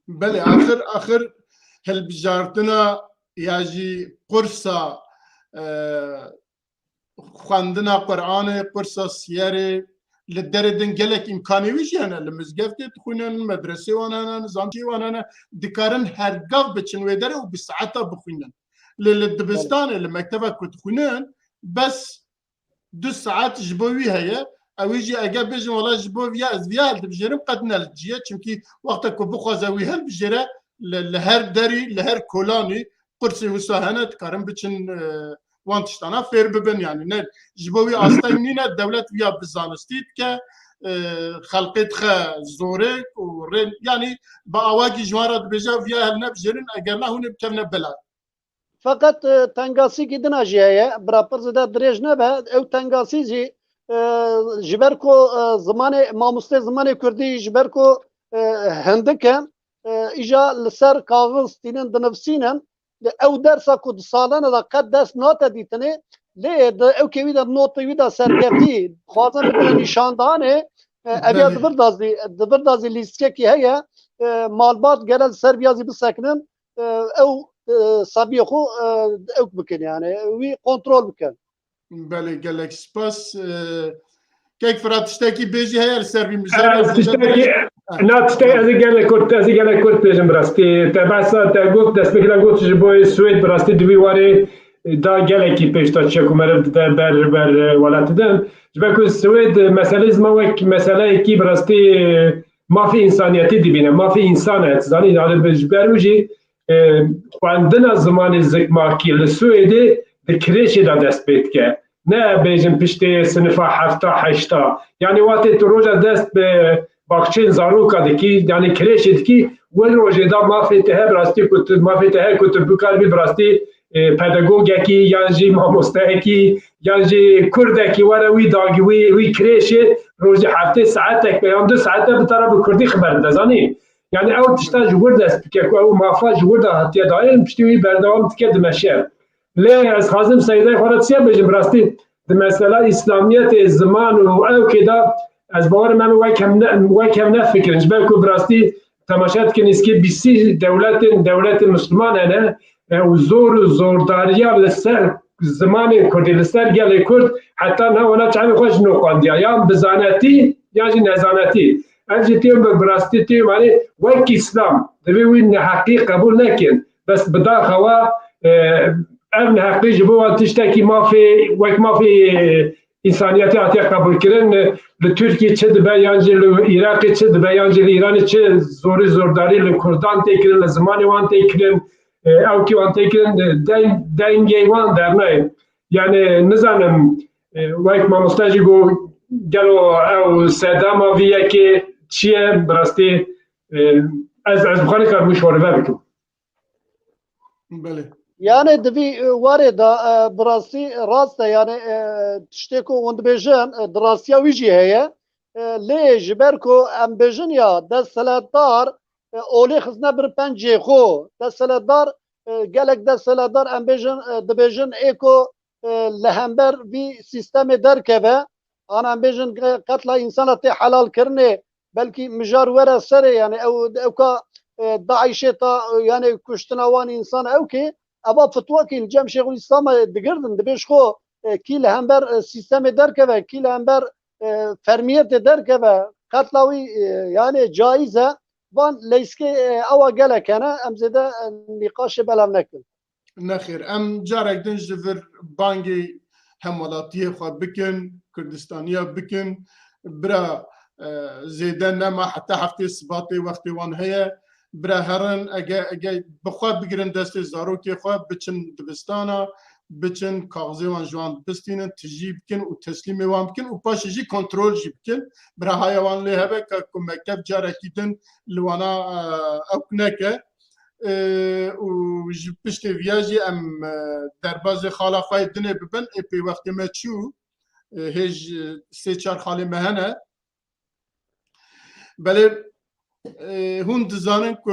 Belê, axir, axir hilbijartina ya jî qursa, e, xwendina Qur'anê, qursa siyerê, li derê din gelek îmkanê wî jî hene. Li mizgeftê dixwînin, medresê wan hene, nizam jî wan hene, dikarin her gav biçin wê derê û bi saeta bixwînin. Lê li dibistanê, li mekteba ku dixwînin, bes du saet ji bo wî heye. Ew jî eger bêjin, wela ji bo viya ez viya hildibijêrim, qet ne li cî ye. Çimkî wexta ku bixwaze wî hilbijêre, li, li her derî, li her kolanî qursê wisa hene, dikarin biçin, e, wan tiştana fêr bibin. Yani ne, ji bo wî asteng nîne, dewlet viya bi zanistî dike, e, xelqê dixe zorê û rê, yani bi awakî ji wan re dibêje, viya hilnebijêrin, eger ne hûn ê bikevine belay. Feqet, e, tengasîkî din a jî heye, bira pir zêde dirêj nebe, ew tengasî jî, e, ji ber ku, e, zimanê, mamostê zimanê kurdî ji ber ku, e, hindik e, e, îja li ser kaxiz tînin dinivsînin, ew dersa ku di salene de qet dest nate dîtinê, lê di ewkê wî de, notê wî de serkeftî, dixwazin bibine nîşandanê, e, ev ya Belê. di vir de zî, di vir de zî lîstikekî heye, e, malbat gere li ser viya zî bisekinin, e, ew, e, sabiyê xwe, e, ewk bikin, yani wî kontrol bikin. Belê, gelek spas. E, Kek Firat, tiştekî bêjî heye li ser vî mijarê? Ez tiştekî, na tiştekî ez ê gelek kurt, ez ê gelek kurt bêjim bi rastî. Te behsa te got, destpêkê de got ji bo Swêd bi rastî di vî warê da gelekî pêş da çiya ku meriv dide ber, ber, e, welatê din. Ji ber ku Swêd, e, meselê ziman wek meseleyekî bi rastî, e, mafê însaniyetî dibîne, mafê însan e, zanî, yani bi, ji ber wî jî, e, xwendina zimanê zikmakî li Swêdê di kirêşê de dest pê dike. Ne bêjin piştê sinifa hefta, heşta. Yani watê tu roja dest bi baxçeyên zaroka dikî, yani kirêşê dikî, wê rojê de mafê te hebe rastî ku tu, mafê te hebe ku tu bikaribî bi rastî, e, pedagogekî yan jî mamosteyekî yan jî kurdekî were wî dagî, wî, wî kirêşê rojê heftê saetek be yan du saete bi te re bi kurdî xeber dide, zanî? Yani ew tişta ji wir dest dike ku ew mafa ji wir de hatiye dayîn, piştî wî berdewam dike dimeşe. Lê ez xwazim Seydayê xwe re çiye bêjim, bi rastî di mesela Îslamiyetê, ziman û ewkê de ez bawer me wek hev ne, wek hev nefikirin. Ji ber ku bi rastî temaşe dikin, îskê bîsî dewletên, dewletên Misliman hene, e, û zor û zordariya li ser zimanê Kurdî, li ser gelê Kurd, heta niha wana çavê xwe ji nû xwendiya. Yan bi zanetî, yan jî nezanetî. Ev jî têm bi, bi rastî têm, yani wek Îslam divê wî neheqî qebûl nekin. Bes bidaxewa, e, ev neheqî ji bo wan tiştekî mafê, wek mafê, e, însaniyetê hatiye qebûlkirin. Li Tirkiyê çi dibe, yan jî li Iraqê çi dibe, yan jî li Îranê çi zorî zordarî li Kurdan tê kirin, li zimanê wan tê kirin, e, ewkî wan tê kirin, e, deng-, dengê wan dernayê. Yani nizanim, e, wek mamoste jî got, gelo ew sedema vî yekê çi ye, bi rastî, e, ez, ez bi xwe nikarim wî şorive bikim. Belê. Yani di vî, e, warê de, e, bi rastî rast e, yani, e, tiştê ku hûn dibêjin, e, di rastiya wî jî heye. E, lê ji ber ku em bêjin ya desthilatdar, e, olê xistine bir pencê xwe. Desthilatdar, e, gelek desthilatdar em bêjin, e, dibêjin ê ku, e, li hember vî sîstemê derkeve, an em bêjin, e, qetla însana tê helalkirinê, belkî mijar were serê, yani ew, ewka, e, DAIŞê ta, e, yani kuştina wan însan ewkê, eva fitwekî li cem Şêxul Îslam digirdin, dibêj xwe, e, kî li hember, e, sîstemê derkeve, kî li hember, e, fermiyetê derkeve, qetla wî, e, yani caiz e, van leyskê, e, ewa gelek hene, em zêde, e, nîqaşê belav nekin. Nexêr, em carek din ji vir bangê hemwelatiyê xwe bikin, Kurdistaniya bikin. Bira, e, zêde nema, heta heftê sibatê wextê wan heye. Bira herin, ege, ege bi xwe bigirin destê zarokê xwe, biçin dibistana, biçin kaxizê wan ji wan bistînin, tijî bikin û teslîmê wan bikin û paşê jî kontrol jî bikin. Bira haya wan lê hebe ka ku mekteb carekî din li wana, e, ewk neke. E, û ji piştê viya jî em, e, derbazê xala xwe yê dinê bibin, ê pê wextê me çû, e, hêj, e, sê çar xalê me hene. Belê, e, hûn dizanin ku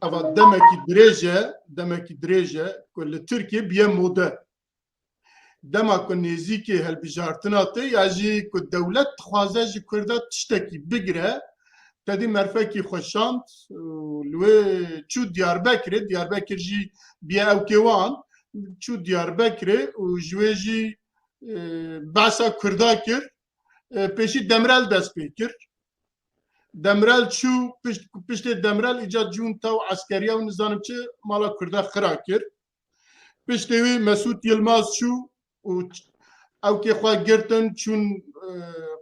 eva demekî dirêj e, demekî dirêj e ku li Tirkiyê biye mode. Dema ku nêzîkê hilbijartina tê ya jî ku dewlet dixwaze ji Kurda tiştekî bigire, te dî merfekî xweşand û li wê çû Diyarbekirê, Diyarbekir jî biye ewkê wan, çû Diyarbekirê û ji wê jî, e, behsa Kurda kir. E, pêşî Demirel dest pê kir. Demirel çû, pişt, piştê Demirel îca cûn taw eskeriya û nizanim çi mala Kurda xira kir. Piştê wî Mesûd Yilmaz çû û ç-, ewkê xwe girtin, çûn, e,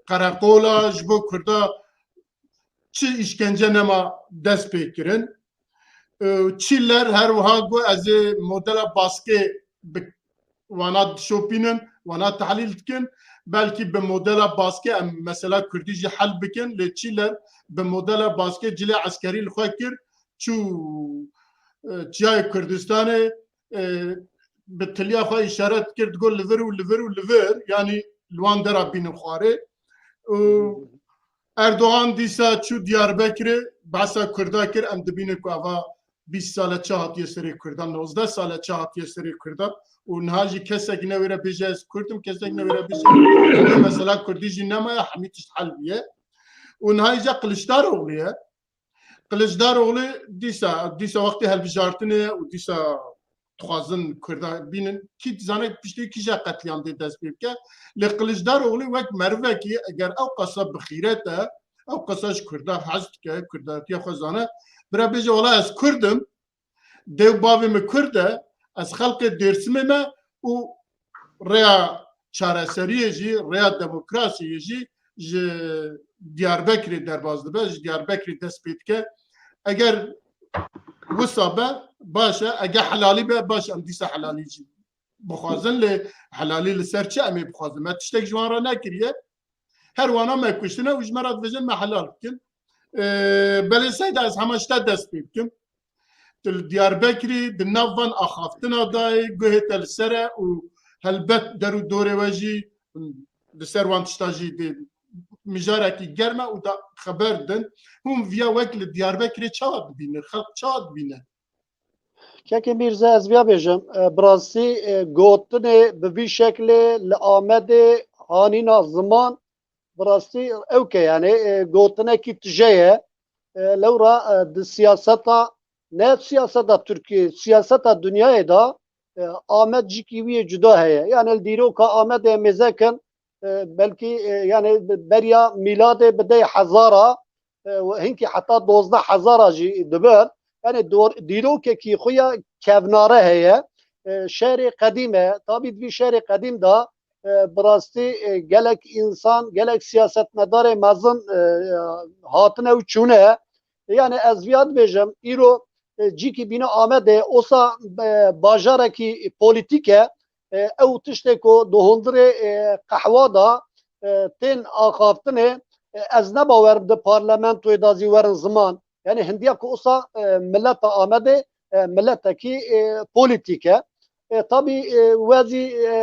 qereqola, ji bo Kurda çi îşkence nema dest pê kirin. E, Çîler her wiha got, ez ê modela baskê bi wana dişopînin, wana tehlîl dikin. Belkî bi modela baskê em mesela Kurdî jî hel bikin, lê Çîler bi modela baskê cilê eskerî li xwe kir, çû, e, çiyayê Kurdistanê, e, bi tiliya xwe îşaret dikir, digot li vir û li vir û li vir, yanî li wan dera bînin xwarê. Û Erdogan dîsa çû Diyarbekirê, behsa Kurda kir, em dibînin ku eva bîst sale çi hatiye serê Kurda, nozdeh sale çi hatiye serê Kurda û niha jî kesek ne wê re bêje ez Kurd im, kesek ne wê re bêje, mesela Kurdî jî nemaye, hemî tişt hel bûye. Û niha îca Kiliçdaroglu ye. Kiliçdaroglu dîsa, dîsa wextê hilbijartinê ye û dîsa dixwazin Kurda bînin. Kî dizane piştî kîja qetlîam dê dest pê bike. Lê Kiliçdaroglu wek merivekî eger ew qasa bi xîret e, ew qasa ji Kurda hez dike, Kurdatiya xwe zane, bira bêje wela ez Kurd im, dê û bavê min Kurd e, ez xelqê Dêrsimê me û rêya çareseriyê jî, rêya demokrasiyê jî ji Diyarbekirê derbas dibe, ji Diyarbekirê dest pê dike. Eger wisa be, baş e, eger helalî be, baş e, em dîsa helalî jî bixwazin, lê helalî li ser çi em ê bixwazin? Me tiştek ji wan re nekiriye. Her wana me kuştine û ji me re dibêjin me helal bikin. Ee, belê Seyda, ez hema ji te dest pê bikim. Tu li Diyarbekirî di nav van axaftina dayê, guhê te li ser e û helbet der û dorê we jî li ser wan tişta jî dê mijarekî germ e û da xeber din. Hûn viya wek li Diyarbekirê çawa dibînin? Xelk çawa dibîne? Kekê Mîrze, ez viya bêjim, e, bi rastî, e, gotinê bi vî şeklê li Amedê hanîna ziman bi rastî ewk e, yanî, e, gotinekî tije ye. E, lewra, e, di siyaseta, ne siyaseta Tirkiyê, siyaseta dinyayê de, e, Amed cîkî wî yê cuda heye. Yanî li dîroka Amedê mêze kin, e, belkî, e, yanî beriya mîladê bi deh hezara, e, û hinkî heta dozdeh hezara jî dibir. Yanî dor-, dîrokekî xwe ya kevnare heye. E, şerê qedîm e. Tabî di vî şerê qedîm de, e, bi rastî, e, gelek însan, gelek siyasetmedarê mezin, e, hatine û çûne. Yanî ez viya dibêjim, îro, e, cîkî bîne Amedê, osa, e, bajarekî polîtîk e. E, ew tiştê ku di hundirê, e, qehwa de, e, tên axaftinê, e, ez ne bawer di parlamentoyê de zî werin ziman. Yanî hindiya ku usa, e, mileta Amedê, e, miletekî, e, polîtîk e. E, tabî, e, we zî, e,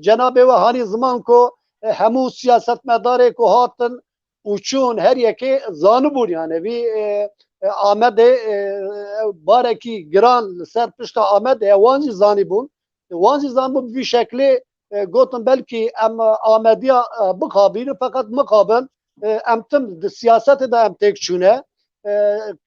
cenabê we hanî ziman ku, e, hemû siyasetmedarê ku hatin û çûn her yekê zanibûn, yanî vî, e, e, Amedê, e, barekî giran li ser pişta Amedê ye, wan jî zanîbûn. Wan jî zanibûn bi vî şeklê, e, gotin belkî em, e, Amediya, e, bixabînin, feqet mixabin, e, em tim di siyasetê de em têk çûne. E,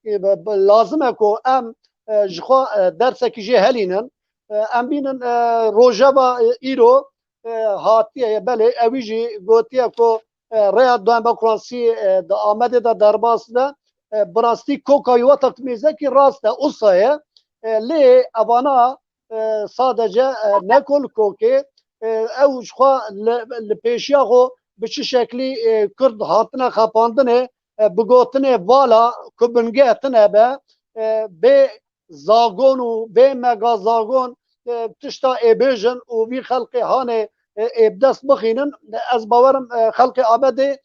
e, be-, be-, lazim e ku em, e, ji xwe, e, dersekî jê helînin. E, em bînin, e, rojeva, e, îro, e, hatiye ye, belê, ewî jî gotiye ku, e, rêya demokrasî, e, di Amedê de derbas be. E, bi rastî koka wî wexta ku mêzekî rast e, usa ye. E, lê evana, e, sadece, e, ne ku li kokê, e, ew ji xwe li, li pêşiya xwe bi çi şeklî, e, Kurd hatine xapandinê, e, bi gotinê vala ku bingeh tine be, e, bê zagon û bê mega zagon, e, tişta ê bêjin û vî xelkê hanê, e, ê bi dest bixînin. Ez bawerim, e, xelkê Amedê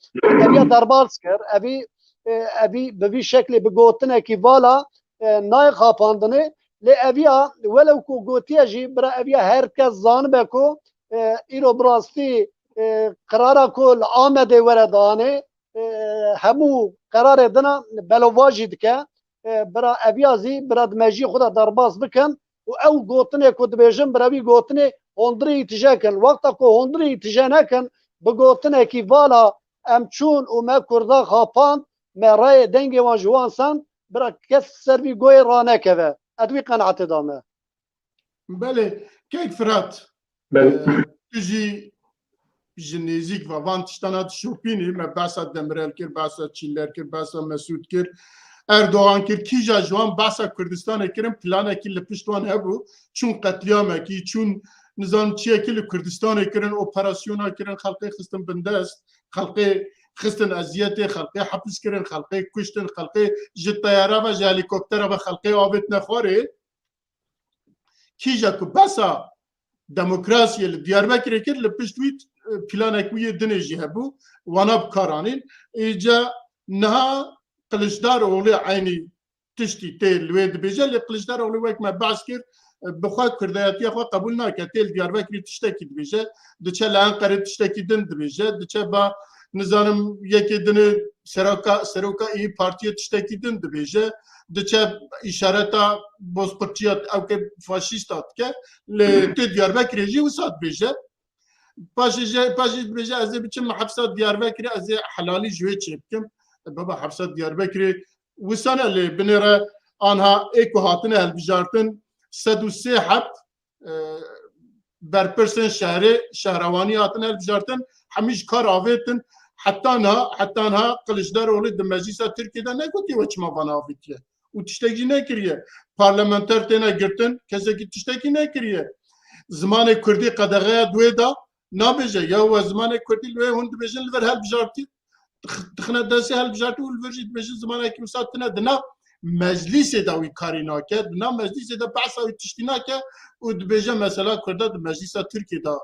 eviya derbas kir. Evî, e, evî bi vî şeklê bi gotinekî vala, e, nayê xapandinê. Lê eviya, welew ku gotiye jî, bira eviya her kes zanibe ku, e, îro bi rastî, e, qirara ku li Amedê were danê, e, hemû qerarê dina belovajî dike. E, bira eviya zî bira di mejiyê xwe de derbas bikin û ew gotinê ku dibêjin bira wî gotinê hondirî tije kin. Wexta ku hondirî tije nekin, bi gotinekî vala em çûn û me Kurda xapand, me rayê dengê wan ji wan send, bira kes ser vî goyê ranekeve. Ez wî qenaetê dame. Belê, kek Firat, Belê. e, tu jî ji nêzîk ve van tiştana dişopînî, me behsa Demirel kir, behsa Çiller kir, behsa Mesûd kir, Erdogan kir, kîja ji wan behsa Kurdistanê kirin, planekî li pişt wan hebû, çûn qetliyamekî, çûn nizanim çiyekî li Kurdistanê kirin, operasyona kirin, xelqê xistin bindest, xelqê xistin eziyetê, xelqê hepis kirin, xelqê kuştin, xelqê ji teyara ve, ji helîkoptera ve xelqê avêtine xwarê. Kîja ku behsa demokrasiyê li Diyarbekirê kir, li pişt wî, e, planek wî yê dinê jî hebû, wana bi kar anîn. Îca niha Kiliçdaroglê eynî tiştî tê li wê dibêje, lê Kiliçdaroglê wek me behs kir, e, bi xwe kurdayetiya xwe qebûl nake. Tê li Diyarbekirê tiştekî dibêje, diçe li Enqerê tiştekî din dibêje, diçe ba nizanim yekê dinê seroka, seroka İYİ Partiyê tiştekî din dibêje, diçe îşareta bozkurtçiya ewkê faşîsta dike, lê tê Diyarbekirê jî wisa dibêje. Paşê jî, paşê dibêje ez ê biçim hepsa Diyarbekirê, ez ê helalî ji wê çêbikim. Baba hepsa Diyarbekirê wisa ne lê binêre anha ê ku hatine hilbijartin sed û sê heb e, berpirsên şehrê, şehrewanî hatin hilbijartin, hemî ji kar avêtin. Heta niha, heta niha Kiliçdaroglî di Meclîsa Tirkiyê de negotiye we çima van avêtiye û tiştek jî nekiriye. Parlamenter têne girtin, kesekî tiştekî nekiriye. Zimanê kurdî qedexeya di wê de nabêje. Ya we zimanê kurdî li wê hûn dibêjin li vir hilbijartî, dixine destê hilbijartî û li vir jî dibêjin zimanekî wisa tune di nav meclîsê de wî karî nake, di nav meclîsê de behsa wî tiştî nake û dibêje mesela Kurda di meclîsa Tirkiyê de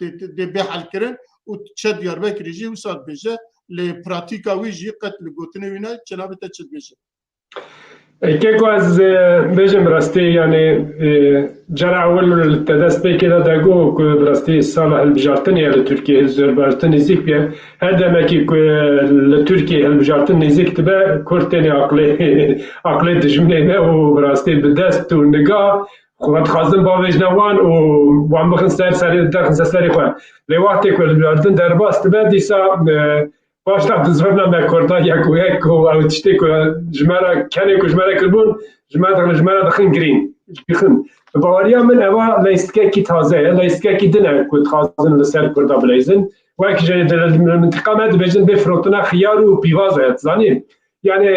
tê, tê, tê bê helkirin û çe Diyarbekirê jî wisa dibêje, lê pratîka wî jî qet li gotinê wî ne, çênabe te çi dibêje. Keko ez, e, bêjim rastî, yanî, e, cara ewil te dest pê kê de, de got ku bi rastî sala hilbijartinê ye li Tirkiyê, hilbijartin nêzîk bûye. Her demekî ku, e, li Tirkiyê hilbijartin nêzîk dibe, kurd têne aqlê, aqlê dijminê me û bi rastî bi dest û niga xwe dixwazin bavêjine wan û wan bixin ser serê, derxin ser serê xwe. Lê wextê ku hilbijartin derbas dibe, dîsa, e, Paşta dizivîna me Kurda yek û yek ku ew tiştê ku ji me re, kenê ku ji me re kiribûn, ji me re, ji me re dixin girîn. Dixin. Bi baweriya min eva leyîstikekî taze ye, leyîstikekî din e ku dixwazin li ser Kurda bileyzin. Wek ji, di, di mintiqa me dibêjin bê firotina xiyar û pîvaza ye, dizanî? Yani,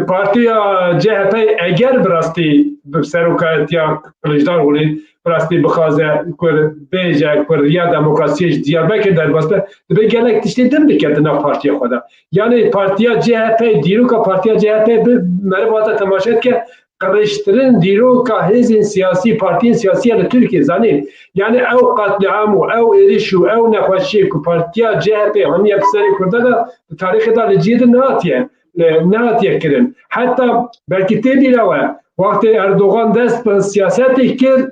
partiya C H P eger bi rastî bi serokatiya Kiliçdaroglu bi rastî bixwaze ku bêje ku riya demokrasiyê ji Diyarbekir derbas be, dibe gelek tiştê din bike di nav partiya xwe de. Yani partiya C H P, dîroka partiya C H P bi meriv hate temaşe dike, qirêjtirin dîroka hêzên siyasî, partiyên siyasî ye li Tirkiyê, zanî. Yani ew qetlîam û ew êriş û ew nexweşiyê ku partiya C H P haniye bi serê Kurda de, di tarîxê de li cihê din nehatiye, e, nehatiye kirin. Heta belkî tê bîra we, wextê Erdogan dest bi siyasetê kir,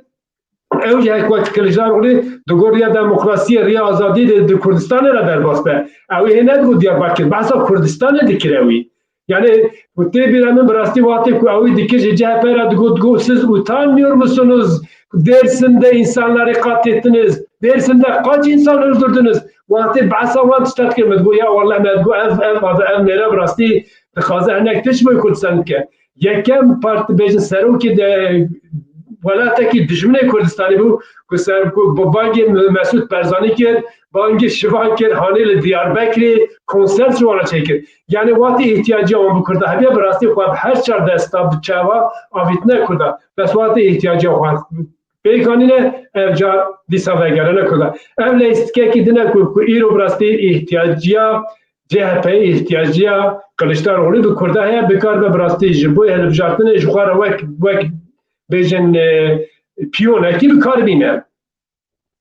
ew jî hek wek Kiliçdaroglu di gor riya demokrasiyê, riya azadiyê de di Kurdistanê re derbas be. Ew ê hê nedigot Diyarbekir, behsa Kurdistanê dikir ewî. Yani, tê bîra min bi rastî wextê ku ewî dikir ji C H P re digot, digot, "Siz utanmıyor musunuz? Dersim'de insanları katlettiniz. Dersim'de kaç insan öldürdünüz?" Wextê behsa wan tişta dikir, min digot, "Ya wallah", me digot, "Ev, ev, ev, ev mêre bi rastî dixwaze hinek tişt bo Kurdistan bike." Yekem parti bêjin serokê de welatekî dijminê Kurdistanê bû, ku ser, ku bi bangê Mesûd Barzanî kir, bangê şivan kir, hanê li Diyarbekirê konser ji wan re çêkir. Yani wextê îhtiyacî wan bi Kurda hebe, bi rastî xwe bi her çar desta bi çava avîtine Kurda. Bes wextê îhtiyacî xwe pêk anîne, ev car dîsa vegerine Kurda. Ev leyîstikekî din e ku, ku îro bi rastî îhtiyaciya C H P, îhtiyaciya Kiliçdaroglu bi Kurda heye, bikaribe bi rastî ji bo hilbijartinê ji xwe re wek, wek bêjin, e, piyonekî bi kar bîne.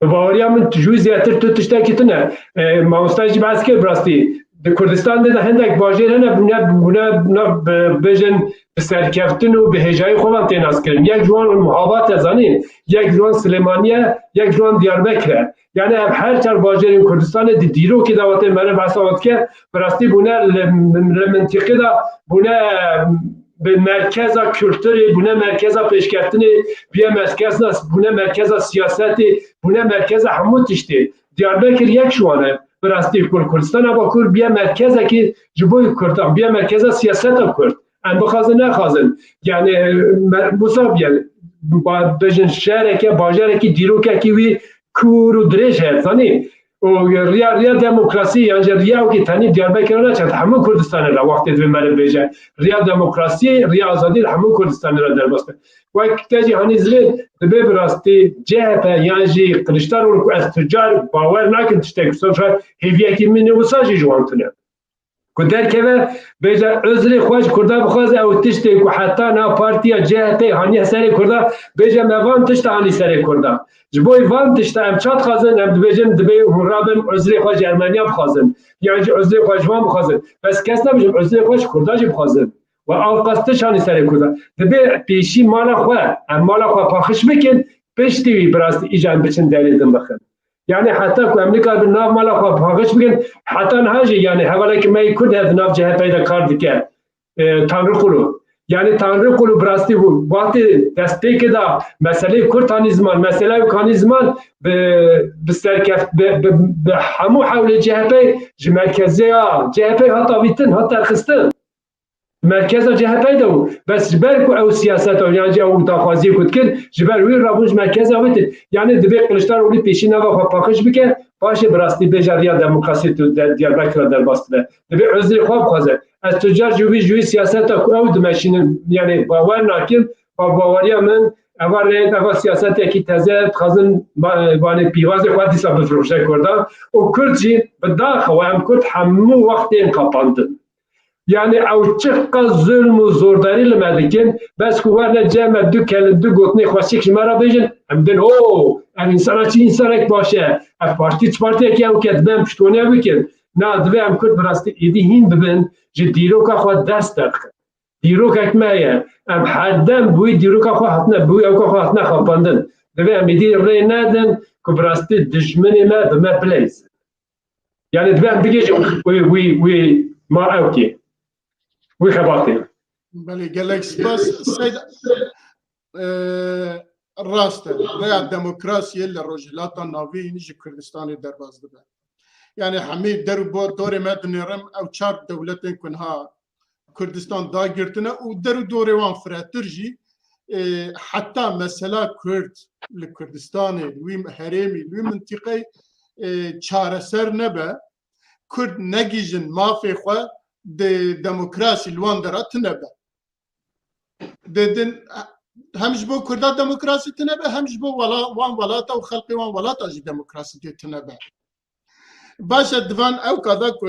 Bi baweriya min ji wî zêdetir tu tiştekî tune. E, mamosta jî behs kir bi rastî. Di Kurdistan de, de hindek bajêr hene, bûne, bûne, bûne, bi-, bêjin bi serkeftin û bi hêjayî xwe ve tê naskirin. Yek ji wan Muhabat e, zanî, yek ji wan Silêmaniye, yek ji wan Diyarbekir e. Yani ev her çar bajarên Kurdistanê di dîrokê de wate meriv behsa wan dike, bi rastî bûne li, li mintiqê de bûne bi merkeza kulturê, bûne merkeza pêşkeftinê, bûye merkeza, bûne merkeza siyasetê, bûne merkeza hemû tiştê. Diyarbekir yek ji wan e. Bi rastî Kur-, Kurdistana Bakur bûye merkezekî ji bo Kurdan, bûye merkeza siyaseta Kurd. Em bixwazin nexwazin. Yani, me-, wisa bûye, ba-, bêjin şehreke, bajarekî, dîrokekî wî kûr û dirêj heye, zanî? Û riya, riya demokrasî, yan jî riya wekî tenî Diyarbekirê neçe, hemû Kurdistanê re wextê divê meriv bêje. Riya demokrasî, riya azadî li hemû Kurdistanê re derbas be. Wek te jî hanî zirê, dibe bi rastî C H P yan jî Kiliçdaroglu, ku ez tu car bawer nakim tiştek wisa, hêviyekî min ê wisa jî ji wan tune. Ku derkeve, bêje, uzrê xwe ji Kurda bixwaze, ew tiştê ku heta na partiya C H P haniye serê Kurda, bêje, me van tişta anî serê Kurda. Ji bo van tişta em ça dixwazin, em dibêjin, dibê hûn rabin, uzrê xwe ji Ermeniya bixwazin. Yan jî uzrê xwe ji wan bixwazin. Bes kes nebêjin, uzrê xwe ji Kurda jî bixwazin. We ewqas tişt anî serê Kurda. Dibê pêşî mala xwe, em mala xwe paqij bikin, piştî wî bi rastî îcar biçin derê din bixin. Yani heta ku em nikaribin nav mala xwe paqij bikin, heta niha jî, yani hevalekî me yê Kurd heye di nav C H P de kar dike, e, Tanrıkulu. Yani Tanrıkulu bi rastî bû, wextê destpêkê de meseleyê Kurd hanî ziman, meseleya wî hanî ziman bi, bi serkeft-, bi, bi, bi hemû hewlê C H P ji merkeziya C H P hat avîtin, hat derxistin. Merkeza C H P de bû. Bes ji ber ku ew siyaseta, yan jî ew daxwaziyê ku dikir, ji ber wî rabûn ji merkeza wê tê. Yani divê Kiliçdaroglu pêşî nava xwe paqij bike, paşê bi rastî bêje riya demokrasî tu de, Diyarbekir re derbas dibe. Divê uzrê xwe bixwaze. Ez tu car ji wî, ji wî siyaseta ku ew dimeşînin, yani bawer nakim, ba-, baweriya min, eva rê, eva siyasetekî teze, dixwazin ba-, banê pîvazê xwe dîsa bifroşe Kurdan. Û Kurd jî bi daxewa em Kurd hemû wextên qapandin. Yani ew çiqas zulm û zordarî li me dikin, bes ku werne cem me du kelîm, du gotinê xweşik ji me re bêjin, em din, "O, ev însana çi însanek baş e, ev partî çi partiyekî ew ke dibe em piştwaniya bikin." Na, divê em Kurd bi rastî êdî hîn bibin, ji dîroka xwe dest derxin. Dîrokek me ye, em herdem bi wî dîroka xwe hatine, bi wî ewka xwe hatine xapandin. Divê em êdî rê nedin ku bi rastî dijminê me bi me bileyzin. Yani divê em bigihîjin wî, wî, wî ma ewkê, wî xebatê. Belê, gelek spas. Seyd, e, rast e. Rêya demokrasiyê li Rojhilata Navîn ji Kurdistanê derbas dibe. Yani hemî der û bo-, dorê me dinêrim, ew çar dewletên ku niha Kurdistan dagirtine û der û dorê wan firehtir jî, e, heta mesela Kurd li Kurdistanê, li wî herêmî, li wî mintîqeyê, e, çareser nebe, Kurd negihîjin mafê xwe di demokrasî li wan dera tune be. Didin, hem ji bo Kurda demokrasî tune be, hem ji bo wela-, wan welata û xelkê wan welata jî demokrasî dê tune be. Baş e, di van ewka de ku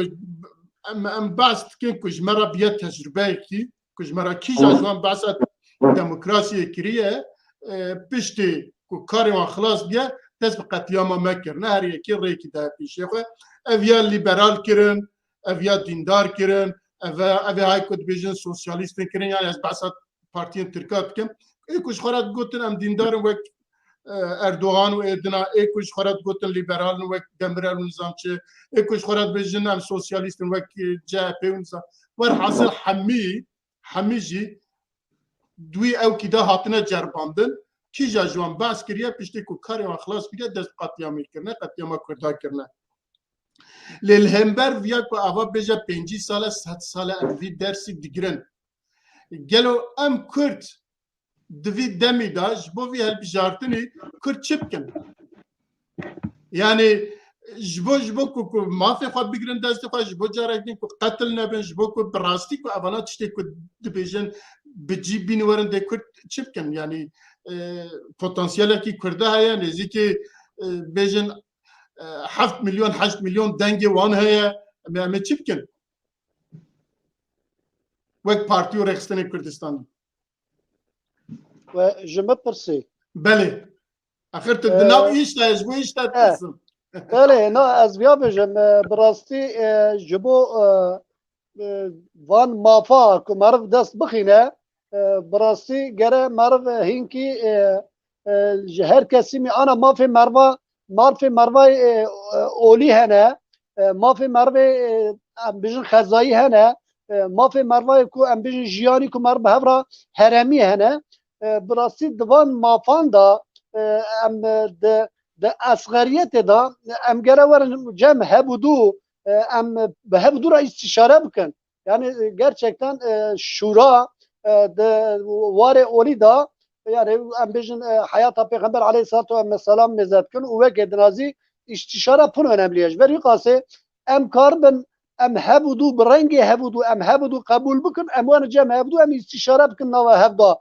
em, em behs dikin ku ji me re biye tecrubeyekî, ku ji me re kîja ji wan behsa demokrasiyê kiriye, e, piştî ku karê wan xilas biye, dest bi qetlîama me kirine, her yekî rêkî daye pêşê xwe. Ev ya lîberal kirin, ev ya dîndar kirin, ev, ev ê hay ku dibêjin sosyalîstin kirin, yani ez behsa partiyên Tirka dikim. Ê ku ji xwe re digotin em dîndar in wek, e, Erdogan û ê dina, ê ku ji xwe re digotin lîberal in wek Demirel û nizam çi, ê ku ji xwe re dibêjin em sosyalîst in wek, e, C H P û nizam. Werhasil hemî, hemî jî di wî ewkî de hatine ceribandin. Kîja ji wan behs kiriye, piştî ku karê wan xilas kiriye, dest bi qetlîamê kirine, qetlîama Kurdan kirine. Lê li hember viya ku ava bêje pêncî sal e, sed sal e em vî dersî digirin. Gelo em Kurd di vî demî de ji bo vî hilbijartinî Kurd çi bikin? Yani ji bo, ji bo ku, ku mafê xwe bigrin destê xwe, ji bo carek din ku qetil nebin, ji bo ku bi rastî ku evana tiştê ku dibêjin bi cî bînin werin dê Kurd çi bikin? Yani, e, potansiyelekî Kurda heye, nêzîkî, e, bêjin, e, heft milyon, heşt milyon dengê wan heye. Em ê, em ê çi bikin? Wek partî û rêxistinên Kurdistanê. We ji min pirsî. Belê. Axir tu di nav, e, îş de, ji bo îş de, e, pirsim. Belê, na, ez viya bêjim, e, bi rastî, e, ji bo, e, e, van mafa ku meriv dest bixîne, E, bi rastî gere meriv, e, hinkî, e, e, ji her kesî mî ana mafê merva, mafê mervayê, e, e, olî hene, e, mafê mervê, e, em bijin xezayî hene, e, mafê mervayê ku em bijin jiyanî ku meriv bi hev re heremî hene. E, bi rastî di van mafan de, e, em, e, di, di esxeriyetê de em gere werin cem hev û du, e, em bi hev û du re îstîşare bikin. Yani, e, gerçekten, e, şura, e, de warê olî da, yani, em bêjin, e, heyata Pêxember aleyhissalatu vesselam mêze dikin û weke dinazî îstişara pir önemli ye. Ji ber wî qasê em karibin, em hev û du bi rengê hev û du, em hev û du qebûl bikin, em werin cem hev û du, em îstişare bikin nava hev da.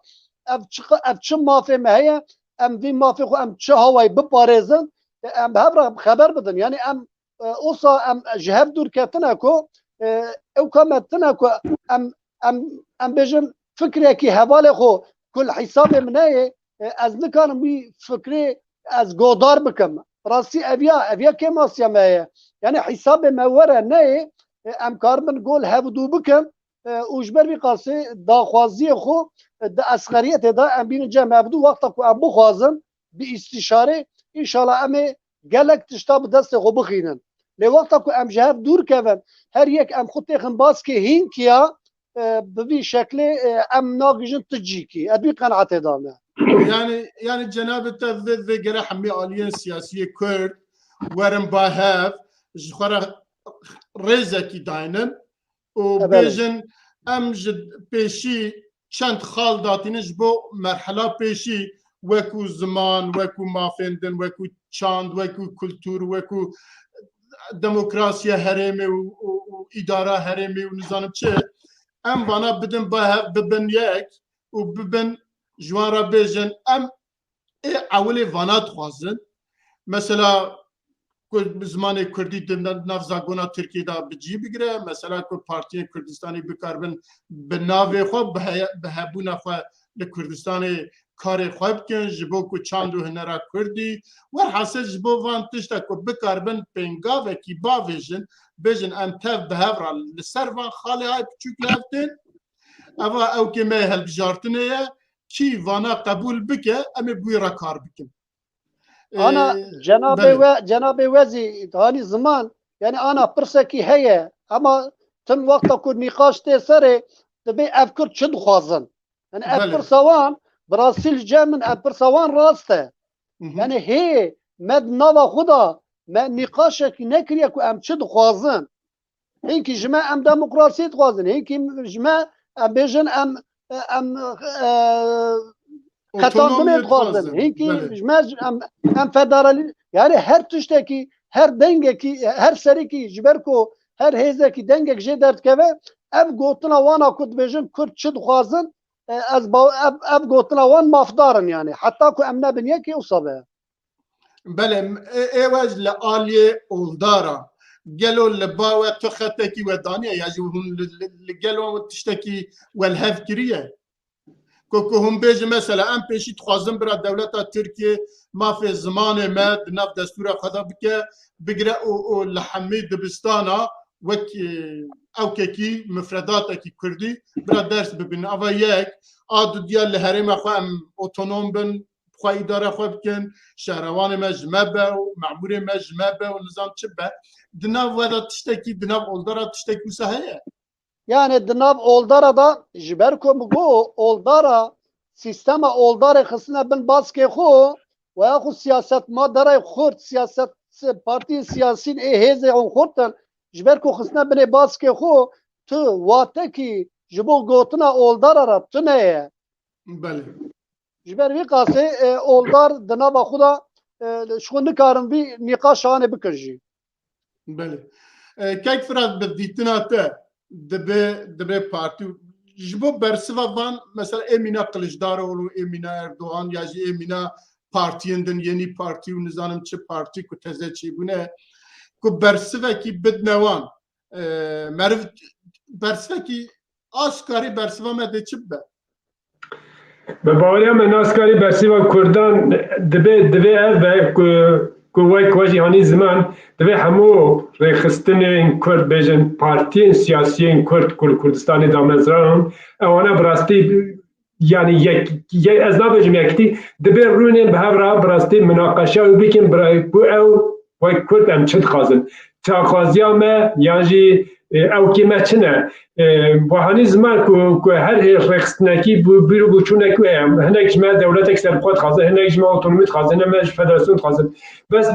Ev çi, ev çi mafê me heye, em vî mafê xwe, em çi hawayî biparêzin, e, em bi hev re xeber bidin. Yani em e, osa em ji hev dûr ketine ku, e, ew ka me tine ku em, em, em bêjin fikrekî hevalê xwe ku li hîsabê min neyê, e, ez nikarim wî fikrê ez godar bikim. Rastî ev ya, ev ya kêmasiya me ye. Yani hîsabê me were neyê, e, em karibin gol hev dû bikin, e, û ji ber vî qasê daxwaziyê xwe, e, di esxeriyetê de em bînin cem hev dû wexta ku em bixwazin, bi îstîşarê, înşallah em ê gelek tişta bi destê xwe bixînin. Lê wexta ku em ji hev dûr kevin, her yek em xwe têxin baskê hînkiya, e, bi vî şeklê, e, em nagihîjin tu cîkî. Ez vî qenaetê de me. Yani, yani cenabê te vê, vê gere hemî aliyên siyasiyê Kurd werin ba hev, ji xwe re rêzekî daynin û bêjin, em ji pêşî çend xal datînin ji bo merhela pêşî, wekû ziman, wekû mafên din, wekû çand, wekû kultur, wekû demokrasiya herêmê û, û, û îdara herêmê û nizanim çi, em vana bidin ba hev, bibin yek û bibin ji wan re bêjin, em ê ewilê vana dixwazin. Mesela ku zimanê kurdî di nav zagona Tirkiyê de bi cî bigire, mesela ku partiyên Kurdistanî bikaribin bi navê xwe, bi hebûna xwe li Kurdistanê karê xwe bikin, ji bo ku çand û hunera kurdî, werhasil ji bo van tişta ku bikaribin pêngavekî bavêjin, bêjin em tev bi hev re li ser van xalê hay piçûk li hev tên. Eva ewkê me yê hilbijartinê ye, kî vana qebûl bike, em ê bi wî re kar bikin. Ana cenabê we, cenabê we zî hanî ziman, yani ana pirsekî heye, ama tim wexta ku nîqaş tê serê, dibê ev Kurd çi dixwazin? Yani ev pirsa wan, bi rastî li cem min ev pirsa wan rast e. Yani hê me di nava xwe de me nîqaşekî nekiriye ku em çi dixwazin. Hinkî ji me em demokrasiyê dixwazin, hinkî ji me em bêjin em, em, e, qetandinê dixwazin, hinkî ji me em, em federalî, yani her tiştekî, her dengekî, her serîkî ji ber ku her hêzekî dengek jê derdikeve, ev gotina wana ku dibêjin Kurd çi dixwazin, e, ez ev, ev gotina wan mafdar in yani. Heta ku em nebin yekê wisa be. Belê, ê we li aliyê oldara. Gelo li ba we tu xetekî we daniye ya jî hûn li gelo tiştekî we li hev kiriye? Ku ku hûn bêjin mesela em pêşî dixwazin bira dewleta Tirkiye mafê zimanê me di nav destûra xwe de bike, bigire û û li hemî dibistana wek ewkekî mifredatekî kurdî bira ders bibin. Ava yek, a dudiya li herêma xwe em otonom bin, xwe îdare xwe bikin, şehrewanê me ji me be û memûrê me ji me be û nizam çi be. Di nav we de tiştekî, di nav oldara tiştekî wisa heye? Yani di nav oldara de ji ber ku min got oldara, sîstema oldarê xistine bin baskê xwe, we ya xwe siyasetmadarê xurt, siyaset partiyên siyasîn ê hêzê hûn xurt in, ji ber ku xistine binê baskê xwe, tu watekî ji bo gotina oldara re tune ye. Belê. Ji ber vî qasê, e, oldar di nava xwe de, e, ji xwe nikarin vî nîqaş anê bikin jî. Belê. E, Kek Firat, bi dîtina te dibe, dibe partî û ji bo bersiva van, mesela ê mîna Kiliçdaroglu, ê mîna Erdogan ya jî ê mîna partiyên din, Yenî Partî û nizanim çi partî ku teze çêbûne, ku bersivekî bidne wan, e, meriv bersivekî askarî bersiva me dê çi bibe? Bi baweriya me naskarî bersiva Kurdan dibe, divê ev be ku, ku wek we jî hanî ziman, divê hemû rêxistinên Kurd bêjin, partiyên siyasiyên Kurd ku li Kurdistanê damezranan, ewana bi rastî yani yek, ye, ez nabêjim yekitî, dibê rûnên bi hev re bi rastî minaqeşa wî bikin, bira-, ku ew wek Kurd em çi dixwazin? Daxwaziya me yan jî, e, ewkê me çi ne? E, wihanî ziman ku, ku her hê rêxistinekî bû, bîr û boçûnek wê heye. Hinek ji me dewletek serbixwe dixwazin, hinek ji me otonomî dixwazin, hinek ji me federasyon dixwazin. Bes,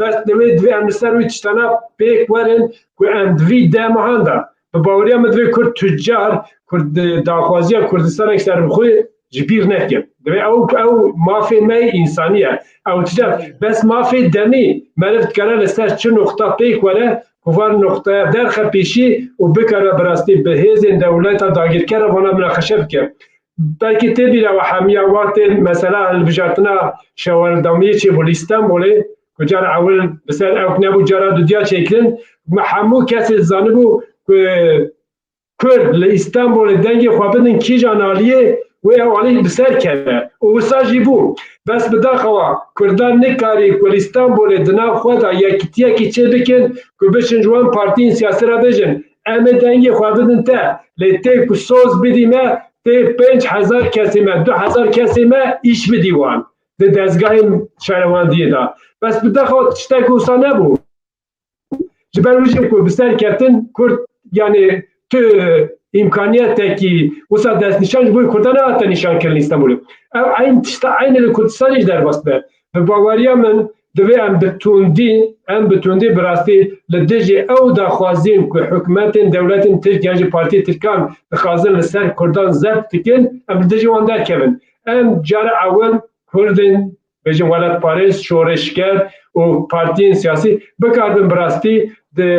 bes divê, divê em li ser wî tiştana pêk werin ku em di vî deh mehan de, bi baweriya min divê Kurd tucar, Kurd, daxwaziya Kurdistanek serbixwe ji bîr neke. Divê ew, ew mafê me yê însanî ye. Ew tije bes mafê demî meriv dikare li ser çi noqta pêk were, ku van noqteya derxe pêşî û bikare bi rastî bi hêzên dewleta dagirker re vana minaqeşe bike. Belkî tê bîra we hemiya wextê mesela hilbijartina şewerdamiyê çêbû li Îstanbulê, ku cara ewil bi ser ewk nebû, cara dudiya çêkirin, me hemû kesê zanibû ku Kurd li Îstanbulê dengê xwe bidin kîjan aliyê, wê ew alî bi ser keve. Û wisa jî bû. Bes bi daxewa Kurdan nikarî ku li Îstanbulê di nav xwe de yekitiyekî çê bikin ku biçin ji wan partiyên siyasî re bêjin, em ê dengê xwe bidin te, lê tê ku soz bidî me, tê pênc hezar kesê me, du hezar kesê me îş bidî wan di dezgahên şerewandiyê de. Bes bi daxewa tiştek wisa nebû. Ji ber wî jî ku bi ser ketin Kurd, yani tu îmkaniyetekî wisa destnîşan ji bo Kurdan nehate nîşankirin li Îstanbulê. Ev eyn tişta eynî li Kurdistanê jî derbas dibe. Bi baweriya min divê em bi tundî, em bi tundî bi rastî li dijî ew daxwaziyên ku hikûmetên dewletên Tirk yan jî partiyê Tirkan dixwazin li ser Kurdan zebt dikin, em li dijî wan derkevin. Em cara ewil Kurdên, bêjin welatparêz, şoreşger û partiyên siyasî bikaribin bi rastî di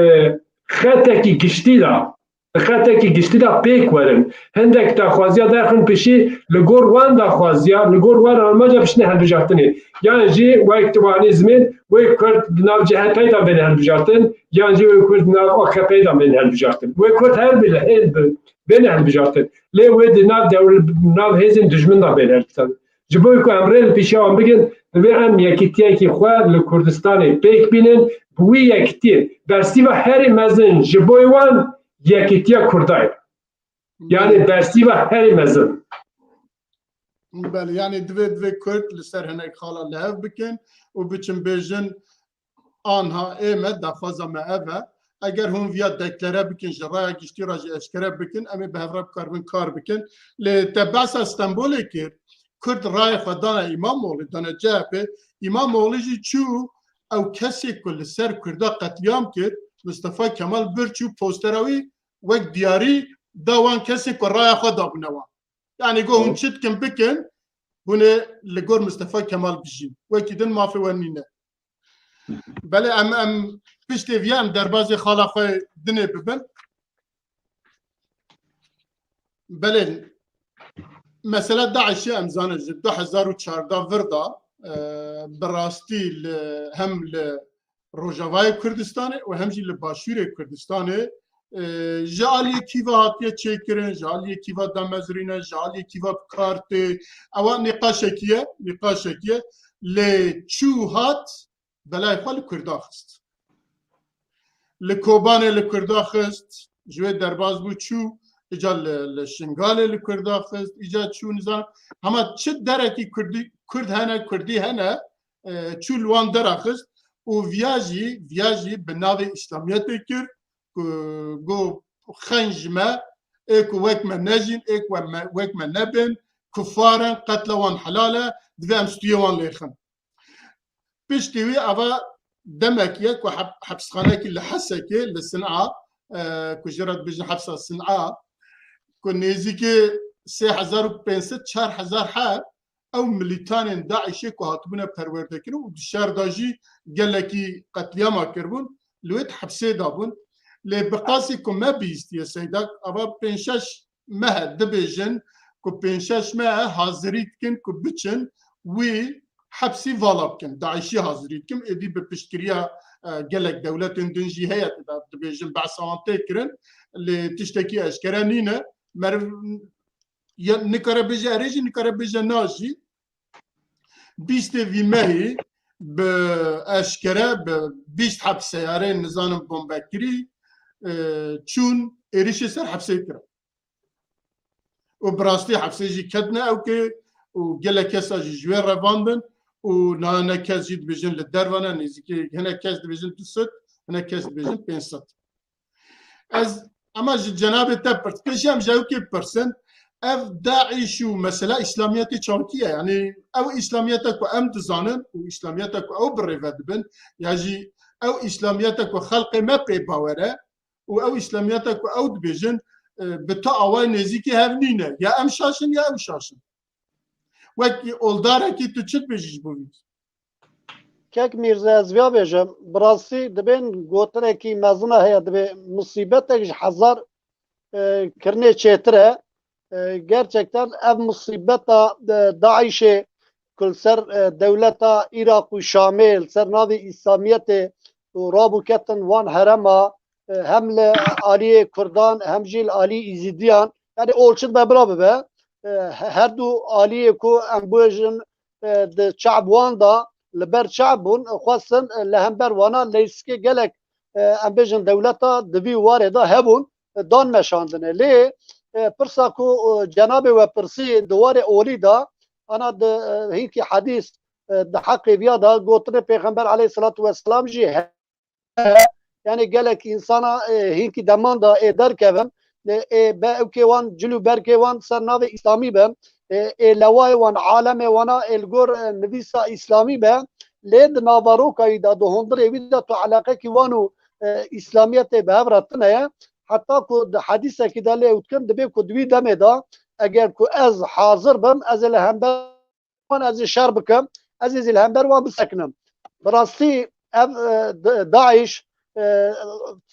xetekî giştî de, di xetekî giştî de pêk werin. Hindek daxwaziya derxin pêşî li gor wan daxwaziya, li gor wan armanca bişine hilbijartinê. Yan jî wek tu wanî zimên wê Kurd di nav C H P'ê de bêne hilbijartin, yan jî wê Kurd di nav A K P'ê de bêne hilbijartin. Wê Kurd her bile hêz bi-, bêne hilbijartin. Lê wê di nav dewl-, nav hêzên dijmin de bêne hilbijartin. Ji bo ku em rê li pêşiya wan bigrin, divê em yekîtiyekî xwe li Kurdistanê pêk bînin, bi wî yekitiyê bersîva herî mezin ji bo wan yekîtiya Kurda ye. Yani bersîva herî mezin. Belê, yani divê, divê Kurd li ser hinek xala li hev bikin û biçin bêjin, anha ê me, daxwaza me ev e. Eger hûn viya deklare bikin, ji raya giştî re jî eşkere bikin, em ê bi hev re bikaribin kar bikin. Lê te behsa Stenbolê kir, Kurd rayê xwe dane Îmamoğlu, dane C H P. Îmamoğlu jî çû, ew kesê ku li ser Kurda qetlîam kir, Mustafa Kemal bir çû postera wî wek diyarî da wan kesê ku raya xwe dabûne wan. Yani got hûn çi dikin bikin, hûn ê li gor Mustafa Kemal bijîn. Wekî din mafê we nîne. Belê em, em piştê vî em derbazê xala xwe dinê bibin. Belê mesela DAIŞê em zanin ji du hezar û çardeh vir de, e, bi rastî li, hem li Rojavayê Kurdistanê û hem jî li Başûrê Kurdistanê, e, ji aliyê kî ve hatiye çêkirin, ji aliyê kî ve damezrîne, ji aliyê kî ve bi kar tê. Ewa nîqaşekî ye, nîqaşekî ye. Lê çû hat, belayê xwe li Kurda xist. Li Kobanê li Kurda xist, ji wê derbas bû çû, îca li, li Şingalê li Kurda xist, îca çû nizam. Hema çi derekî Kurdî, Kurd hene, Kurdî hene, e, çû li wan dera xist û viya jî, viya jî bi navê Îslamiyetê kir ku got xeyn ji me, ê ku wek me nejîn, ê ku me, wek me nebin, kufar in, qetla wan helal e, divê em stûyê wan lêxin. Piştî wî ava demek ye ku hep-, hepsxanekî li Hesekê, li Sin'a, e, ku jê re dibêjin hepsa Sin'a, ku nêzîkî sê hezar û pênc sed, çar hezar heb ew milîtanên DAIŞê ku hatibûne perwerdekirin û di şer de jî gelekî qetlîama kiribûn, li wê di hepsê de bûn. Lê bi qasî ku me bihîstiye Seyda, ava pênc şeş meh e dibêjin ku pênc şeş meh e hazirî dikin ku biçin wî hepsî vala bikin. DAIŞî hazirî dikin. Êdî bi piştgiriya, e, gelek dewletên din jî heye, tê de dibêjin behsa wan tê kirin. Lê tiştekî eşkere nîne. Meriv ya nikare bêje erê jî, nikare bêje na jî. Bîstê vî mehî bi eşkere bi bîst heb seyareyên nizanim bombekirî, e, çûn êrişê ser hepsê kirin. Û bi rastî hepsê jî ketine ewkê û gelek kesa jî ji wê revandin û niha hinek kes jî dibêjin li derve ne, nêzîkî hinek kes dibêjin du sed, hinek kes dibêjin pênc sed. Ez, ema ji cenabê te pirs, pêşî em ji ewkê pirsin, ev DAIŞ û mesela Îslamiyetê çankî ye. Yanî ew Îslamiyete ku em dizanin û Îslamiyete ku ew bi rê ve dibin, ya jî ew Îslamiyete ku xelqê me pê bawer e û ew Îslamiyete ku ew dibêjin, e, bi tu awayê nêzîkî hev nîne. Ya em şaş in ya ew şaş in. Wek oldarekî tu çi dibêjî ji bo vî? Kek Mîrze, ez viya bêjim, bi rastî dibên gotinekî mezina heye, dibê musîbetek ji hezar, e, kirinê çêtir e. E, gerçekten ev musîbeta, e, DAIŞê ku li ser, e, dewleta Iraq û Şamê, li ser navê Îslamiyetê û rabû ketin wan herema, e, hem li aliyê Kurdan hem jî li alî Îzîdiyan, yani ol çi dibe bira bibe, e, he-, her du aliyê ku em bêjin, e, di çab wan de li ber çab bûn, e, xwestin, e, li hember wana leysikê gelek, e, em bêjin dewleta di vî warê de hebûn, e, dan meşandine. Lê, e, pirsa ku, e, cenabê we pirsî di warê olî de, ana di, e, hinkî hedîs, e, di heqê viya de gotinê Pêxember aleyhisselatu vesselam jî he-, yani gelek însana, e, hinkî deman da ê derkevin, e, ê be ewkê wan, cil û berkê wan ser navê Îslamî bin, e, ê lewayê wan, alemê wana ê li gor, e, nivîsa Îslamî be, lê di naveroka wî de, di hundirê wî de tu eleqekî wan û, e, Îslamiyetê bi hev re tune ye. Heta ku di hedîsekî de lê ew dikin, dibê ku di wî demê de eger ku ez hazir bim, ez ê li hember wan ez ê şer bikim, ez ê zî li hember wan bisekinim. Bi rastî ev, e, D-, DAIŞ, e,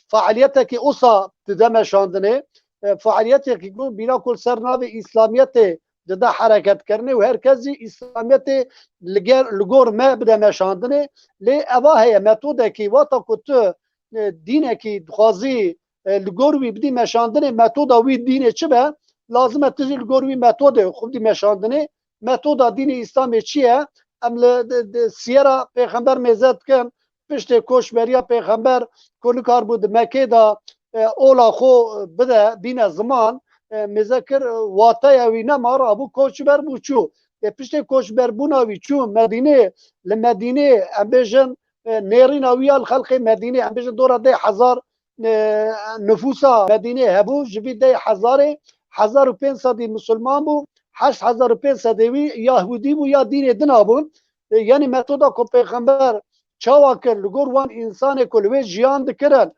faalîyetekî usa dide meşandinê, e, faalîyetekî ku bîra ku li ser navê Îslamiyetê dide hereketkirinê û her kes jî Îslamiyetê li ger, li gor me bide meşandinê. Lê eva heye metodekî, wata ku tu, e, dînekî dixwazî, e, li gor wî bidî meşandinê, metoda wî dînê çi be, lazim e tu jî li gor wî metodê xwe bidî meşandinê. Metoda dînê Îslamê çi ye? Em li, di, di, siyera Pêxember mêze dikin, piştê koçberiya Pêxember ku nikaribû di Mekê de, e, ola xwe bide, bîne ziman, e, mêze kir, e, wateya wî nema, rabû koçber bû çû. E, piştê koçberbûna wî çû Medînê, li Medînê, em bêjin, e, nêrîna wî ya li xelkê Medînê, em bêjin dora deh hezar, e, nifûsa Medînê hebû, ji vî deh hezarê, hezar û pênc sedî misilman bû, heşt hezar û pênc sedê wî Yahûdî bû ya dînê dina bûn. E, yanî metoda ku Pêxember çawa kir, li gor wan însanê ku li wê jiyan dikirin,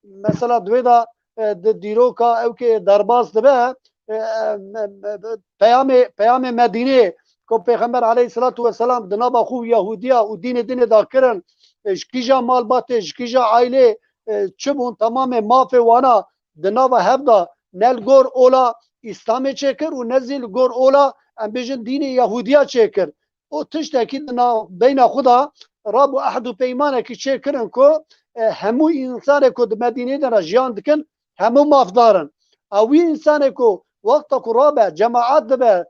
mesela di wê de, e, di dîroka ewkê derbas dibe, e, e, e, peyamê, peyamê Medînê ku Pêxember aleyhisselatu vesselam di nava xwe û Yahûdiya û dînê dinê de kirin, e, ji kîja malbatê, ji kîja aîlê, e, çi bûn, temamê mafê wana di nava hev de ne li gor ola Îslamê çêkir û ne zî li gor ola, em bêjin, dînê Yahûdiya çêkir. Û tiştekî di nav-, beyna xwe de rabû ehd û peymanekî çêkirin ku, e, hemû însanê ku di Medînê de re jiyan dikin, hemû mafdar in. A wî însanê ku wexta ku rabe, cemaat dibe,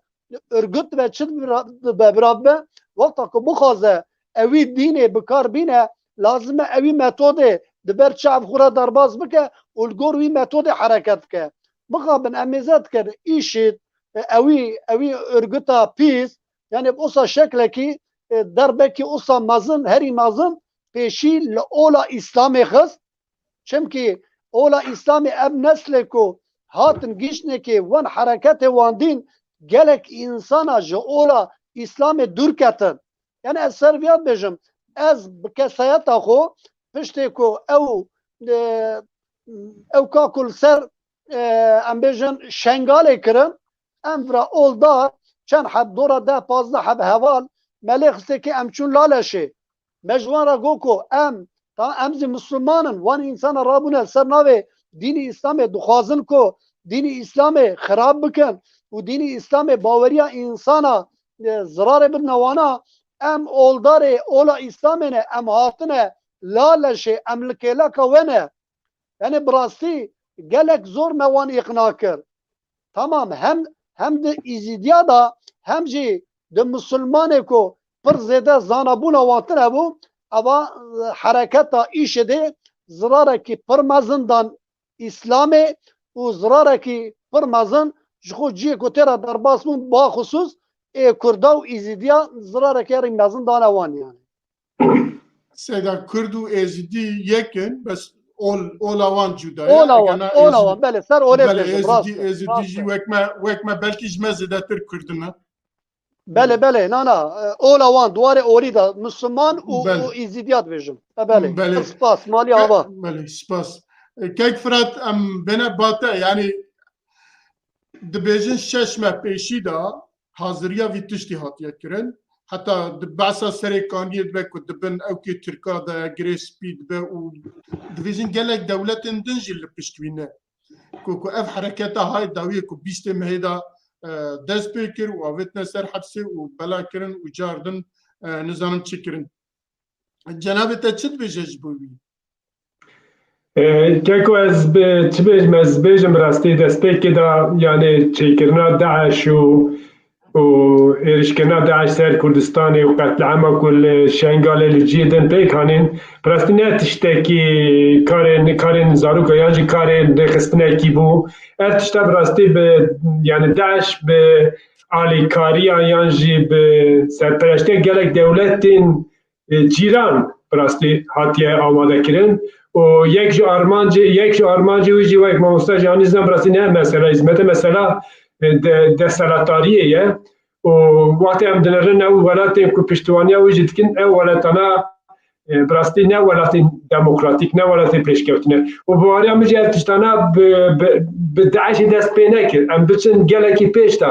örgüt dibe, çi dibe, bira bibe, wexta ku bixwaze ewî dînê bi kar bîne, lazim e ewî metodê di ber çav xwe re derbas bike û li gor wî metodê hereket bike. Mixabin em mêze dikin, îşîd, e, ewî, ewî örgüta pîs, yani bi usa şeklekî, e, derbekî usa mezin, herî mezin pêşî li ola Îslamê xist. Çimkî ola Îslamê ev neslê ku hatin giştnekê wan hereketê wan dîn gelek însana ji ola Îslamê dûr ketin. Yani ez ser viya dibêjim, ez bi kesayeta xwe piştê ku ew, e, ew ka ku li ser, e, em bêjin Şengalê kirin, em vira ol dar, çend heb, dora deh pazdeh heb heval me lê xistê ki em çûn Laleşê. Me ji wan re got ku em, ta em zî Misliman in, wan însana rabûne li ser navê dînî Îslamê dixwazin ku dînî Îslamê xirab bikin û dînî Îslamê baweriya însana, e, zirarê bidine wana, em oldarê ola Îslamê ne, em hatine Laleşê, em li kêleka we ne. Yani bi rastî gelek zor me wan îqna kir. Tamam, hem, hem di Îzîdiya de hem jî di Misilmanê ku pir zêde zanabûna wan tune bû, eva, e, hereketa îşidê zirarekî pir mezin dan Îslamê û zirarekî pir mezin ji xwe cihê ku tê re derbas bûn, baxusûs ê Kurda û Êzîdiya zirareke rî mezin dane wan yani. Seyda, Kurd û Êzîdî yek in, bes ol, ola wan cuda ye. Ola wan, ola wan, belê, ser olê belê, Êzîdî, Êzîdî jî wek me, wek me belkî ji me zêdetir Kurd in. Belê, belê, na, na, e, ola wan, di warê olî de, Misliman û, û Êzîdiya dibêjim. E, belê. Belê. Spas, malî ava. Belê, spas. E, Kek Firat, em bêne bate, yani dibêjin şeş meh pêşî de haziriya vî tiştî hatiye kirin. Heta di behsa Serê Kaniyê dibe ku dibin ewkê Tirka de girê spî dibe û dibêjin gelek dewletên din jî li pişt wî ne. Ku, ku ev hereketa hay dawiyê ku bîstê mehê de, e, dest pê kir û avêtine ser hepsê û bela kirin û car din, e, nizanim çi kirin. Cenabê te çi dibêje ji bo wî? E, Keko, ez bi çi bêjim, ez bêjim rastî destpêkê de, yani çêkirina DAIŞ û, û êrişkirina DAIŞ ser Kurdistanê û qetlîama ku li Şengalê li cihê din pêk hanîn, bi rastî ne tiştekî karên, karên zaroka yan jî karên rêxistinekî bû. Ev tişta bi rastî bi, yani DAIŞ bi alîkariya yan jî bi serpereştiya gelek dewletên e, cîran bi rastî hatiye amade kirin. Û yek ji armancê, yek ji armancê wî jî wek mamosta jî anî zan bi rastî ne mesela hizmete, mesela, e, de, desthilatdariyê ye. Û wextê em dinerin ew welatên ku piştiwaniya wî jî dikin, ew welatana, e, bi rastî ne welatên demokratîk, ne welatên pêşkewtine. Û bi wariya min jî ev tiştana bi, bi, bi DAIŞê dest pê nekir. Em biçin gelekî pêş de.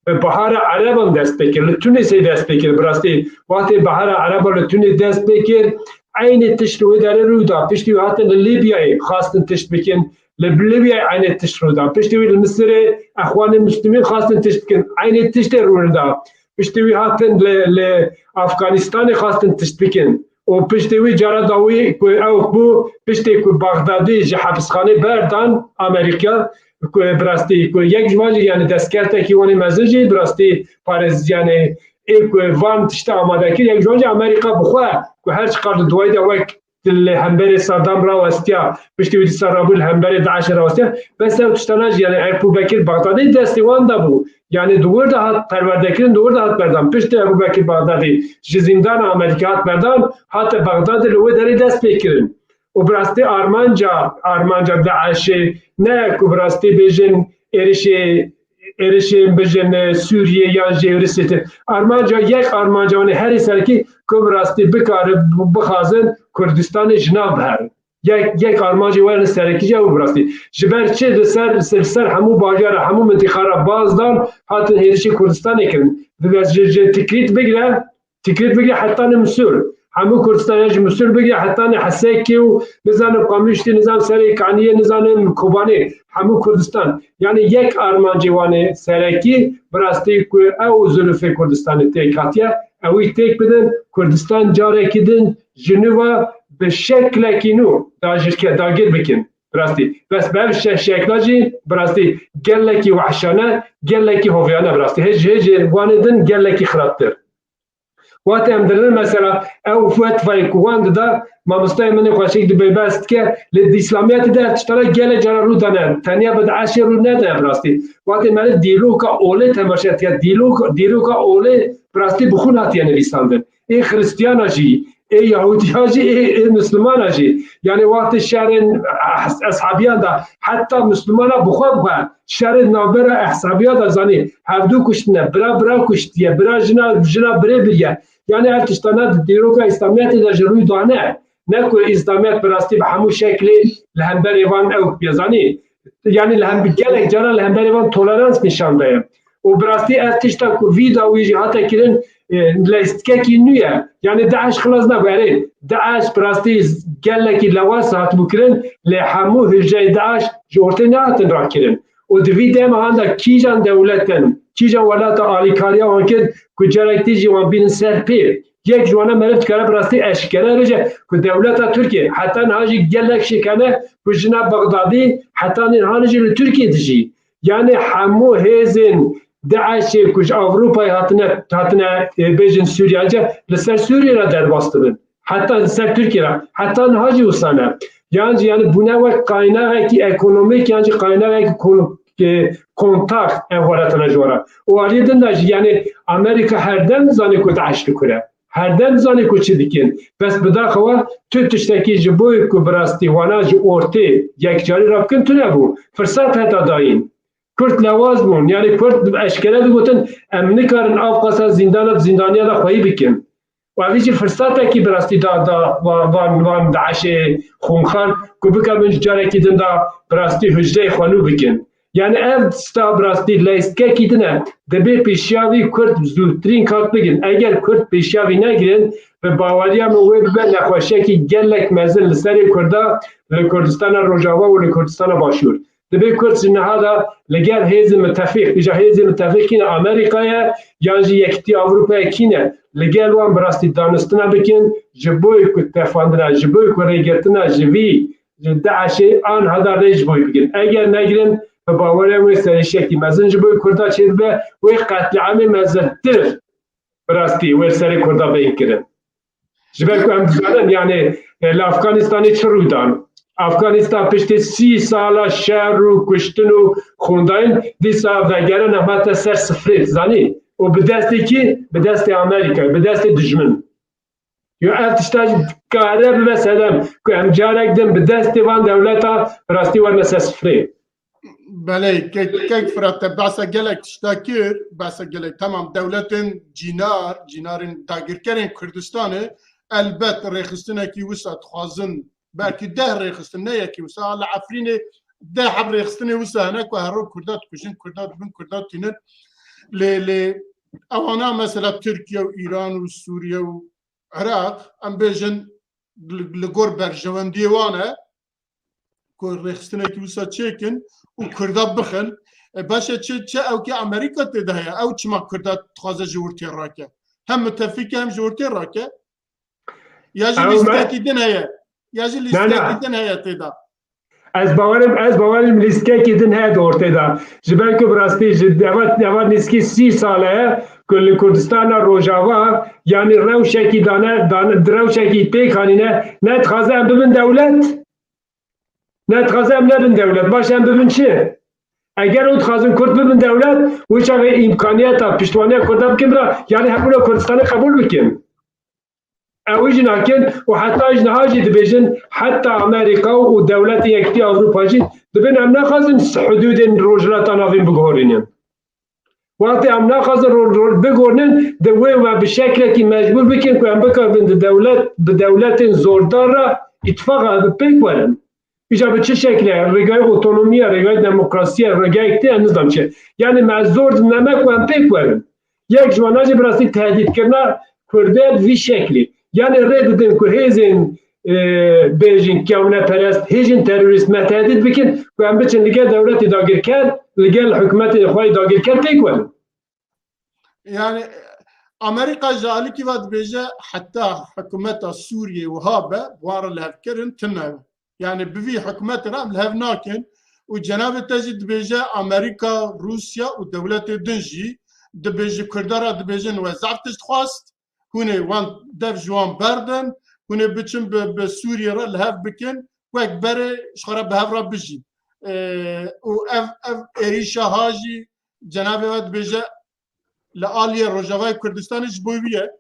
Bi Bahara Ereban dest pê kir, li Tunîsê dest pê kir, bi rastî wextê Bahara Ereba li Tunî dest pê kir, eynê tişt li wê derê rû da. Piştî wî hatin li Lîbyayê xwestin tişt bikin, li Lîbyayê eynê tişt rû da. Piştî wî li Misirê Exwanê Muslimîn xwestin tişt bikin, eynê tiştê rû da. Piştî wî hatin li, li Afganistanê xwestin tişt bikin. Û piştê wî cara dawî ku ew bû, piştê ku Baxdadî ji hepisxanê berdan Amerîka, ku bi rastî ku yek ji wan jî, yani destkefteke wan ê mezin jî bi rastî parêz, yani ê ku van tişta amade kir, yek ji wan jî Amerîka bi xwe ku her çiqas li duwayî de wek li hemberê Saddam rawestiya, piştî wî dîsa rabû li hemberê DAIŞê rawestiya, bes ew tiştana jî, yani Ebû Bekir Baxdadî destê wan de bû. Yani di wir de hat perwerdekirin, di wir de hat berdan. Piştî Ebû Bekir Baxdadî ji zîndana Amerîka hat berdan, hate Baxdadê li wê derê dest pê kirin. Û bi rastî armanca, armanca DAIŞê ne ku bi rastî bêjin êrişê, êrişê bijin, e, Sûriyê yan jî êrişê te. Armanca yek, armanca wan ê herî serekî ku bi rastî bikare, bixwazin Kurdistanê ji nav biherin. Yek, yek armancê wan ê serekî jî ew bi rastî. Ji ber çi li ser, li ser hemû bajara, hemû mintîqa re baz dan, hatin hêrişê Kurdistanê kirin. Dibe ji, ji Tikrît bigire, Tikrît bigire hetanê Misûr. Hemû Kurdistan ya ji Misûr bigire hetanê Hesekê û nizanim Qamişlî, nizanim Serê Kaniyê, nizanim Kobanê. Hemû Kurdistan. Yani yek armancê wan ê serekî bi rastî ku ew zulufê Kurdistanê têk hatiye, ewî têk bidin, Kurdistan carekî din ji nû ve bi şeklekî nû dagirke-, dagir bikin. Bi rastî. Bes bi ev şe-, şekla jî bi rastî gelekî wehşane, gelekî hoviyane bi rastî. Hêj, hêjê wan ê din gelekî xirabtir. Wextê em dirin mesela ew fetvayê ku wan dida, mamostayê min ê xweşik dibê behs dike, lê di îslamiyetê de ev tiştana gelek cara rû dane, tenya bi DAIŞê rû nedane bi rastî. Wextê meriv dîroka olê temaşe dike, dîrok-, dîroka olê bi rastî bi xûn hatiye nivîsandin. Ê Xiristiyana jî, ê Yahudiya jî, ê, ê Mislimana jî. Yani wextê şerên ehs-, eshabiyan de heta Mislimana bi xwe bi xwe şerê navbera ehsabiya de zanî, hevdû kuştine, bira bira kuştiye, bira jina, jina birê biriye. Yani ev tiştana di dîroka Îslamiyetê de ji rû dane. Ne ku Îslamiyet bi rastî bi hemû şeklê li hemberê van ew bê zanî. Yani li hem gelek caran li hemberê van tolerans nîşan daye. Û bi rastî ev tişta ku vî dawî jî hate kirin, e, leyîstikekî nû ye. Yani DAIŞ xilas nebû. Erê, DAIŞ bi rastî gelekî lewaz hatibû kirin, lê hemû hûceyê DAIŞ ji ortê nehatin rakirin. Û di vî dema han de kîjan dewletin, kîjan welata alîkariya wan kir ku carek dî jî wan bînin ser pê? Yek ji wana meriv dikare bi rastî eşkere bêje ku dewleta Tirkiyê heta niha jî gelek şik hene ku jina Bexdadî heta niha jî li Tirkiyê dijî. Yani hemû hêzên DAIŞê ku ji Ewropayê hatine, hatine, e, bêjin Sûriye, li ser Sûriye re derbas dibin. Heta li ser Tirkiye re. Heta niha jî wisa ne. Yan jî yani bûne wek qaynaxekî ekonomîk yan jî qaynaxekî konu-, e, kontakt ev welatana ji we re. Û aliyê din de jî, yani Amerîka her dem dizane ku DAIŞ li kur e. Her dem dizane ku çi dikin. Bes bidaxewa tu tiştekî ji bo ku bi rastî wana ji ortê yekcarî re bikin tune bû. Firsat heta dayîn. Kurd lewaz bûn. Yani Kurd eşkere digotin, em nikarin avqasa zîndana, zîndaniya de xweyî bikin. Û evî jî firsatekî bi rastî da, da van, van, van DAIŞê xûnxar ku bikevin ji carekî din de bi rastî hucreyê xwe nû bikin. Yani ev sta bi rastî leyskekî din e. Dibê pêşiya vî Kurd zûtirîn kat bigrin. Eger Kurd pêşiya vî negirin, bi baweriya min wê bibe nexweşiyekî gelek mezin li serê Kurda, li Kurdistana Rojava û li Kurdistana Başûr. Dibê Kurd ji niha de li gel hêzên mitefîq, îja hêzên mitefîq kî ne, Amerîka ye, yan jî Yekîtiya Ewropa ye, kî ne, li gel wan bi rastî danistina bikin, ji bo ku tefandina, ji bo ku rêgirtina ji vî, ji DAIŞê aniha de rê ji bo wî bigirin. Eger negirin, bi baweriya wê serîşekî mezin ji bo Kurda çêdibe, wê qetlîamê mezintir bi rastî wê serê Kurda bên kirin. Ji ber ku em dizanin, yani, e, li Afganistanê çi rû dan? Afganistan piştî sî sala şer û kuştin û xwendayîn dîsa vegerine hate ser sifrê, dizanî? Û bi destê kî? Bi destê Amerîkayê, bi destê dijmin. Yo ev tişta jî kare bibe sedem ku em carek din bi destê van dewleta bi rastî werine ser sifrê. Belê, kek, kek Firat, te behsa gelek tişta kir, behsa gelek, temam, dewletên cînar, cînarên dagirkerên Kurdistanê, elbet rêxistinekî wisa dixwazin, belkî deh rêxistin, ne yekî wisa, li Efrînê deh heb rêxistinê wisa hene ku her roj Kurda dikujin, Kurda dibin, Kurda tînin. Lê, lê ewana mesela Tirkiye û Îran û Sûriye û Iraq, em bêjin li, li gor berjewendiyê wan e ku rêxistinekî wisa çêkin û Kurda bixin. E, baş e, çi, çi ewkê Amerîka tê de heye? Ew çima Kurda dixwaze ji wir tê rake? Hem mitefîk e, hem ji wir tê rake? Ya jî Ew me- lîstekî din heye? Ya jî Ne, ne. lîstekî din heye tê de? Ez bawerim, ez bawerim lîstekî din heye di ortê de. Ji ber ku bi rastî ji deva, deva nîskî sî sal e ku li Kurdistana Rojava, yanî rewşekî dane, dane, rewşekî pêk anîne, ne dixwaze em bibin dewlet, ne dixwaze em nebin dewlet. Baş em bibin çi? Eger hûn dixwazin Kurd bibin dewlet, wê çaxê îmkaniyeta piştwaniya Kurda bikin bira, yanî hebûna Kurdistanê qebûl bikin. Ew jî nakin û heta ji niha jî dibêjin, heta Amerîka û dewletên Yekîtiya Ewropa jî dibên em naxwazin hudûdên Rojhilata Navîn biguherînin. Wextê em naxwazin ro-, ro-, biguherînin, di wê me bi şeklekî mecbûr bikin ku em bikevin di dewlet, bi dewletên zordar re îtifaqa pêk werin. Îca bi çi şekle? Rêgayê otonomiya, rêgayê demokrasiya, rêgayek tê, em nizanim çi. Yani me zor dineme ku em pêk werin. Yek ji wana jî bi rastî tehdîtkirina Kurdê bi vî şeklî. Yani rê didin ku hêzên, e, bêjin kewneperest, hêzên terorîst me tehdît bikin ku em biçin li gel dewletê dagirker, li gel hikûmetê xwe yê dagirker pêk werin. Yani Amerîka ji alikî ve dibêje heta hikûmeta Sûriyê wiha be, wan re lihevkirin tune. Yani bi vî hikûmetê re em li hev nakin û cenabê te jî dibêje Amerîka, Rûsya û dewletê din jî dibêje Kurda re dibêjin we zaf tişt xwest, hûn ê wan dev ji wan berdin, hûn ê biçin bi, bi Sûriyê re li hev bikin, wek berê ji xwe re bi hev re bijîn. Ê, û ev, ev êrîşa ha jî cenabê we dibêje li aliyê Rojavayê Kurdistanê ji bo wî ye.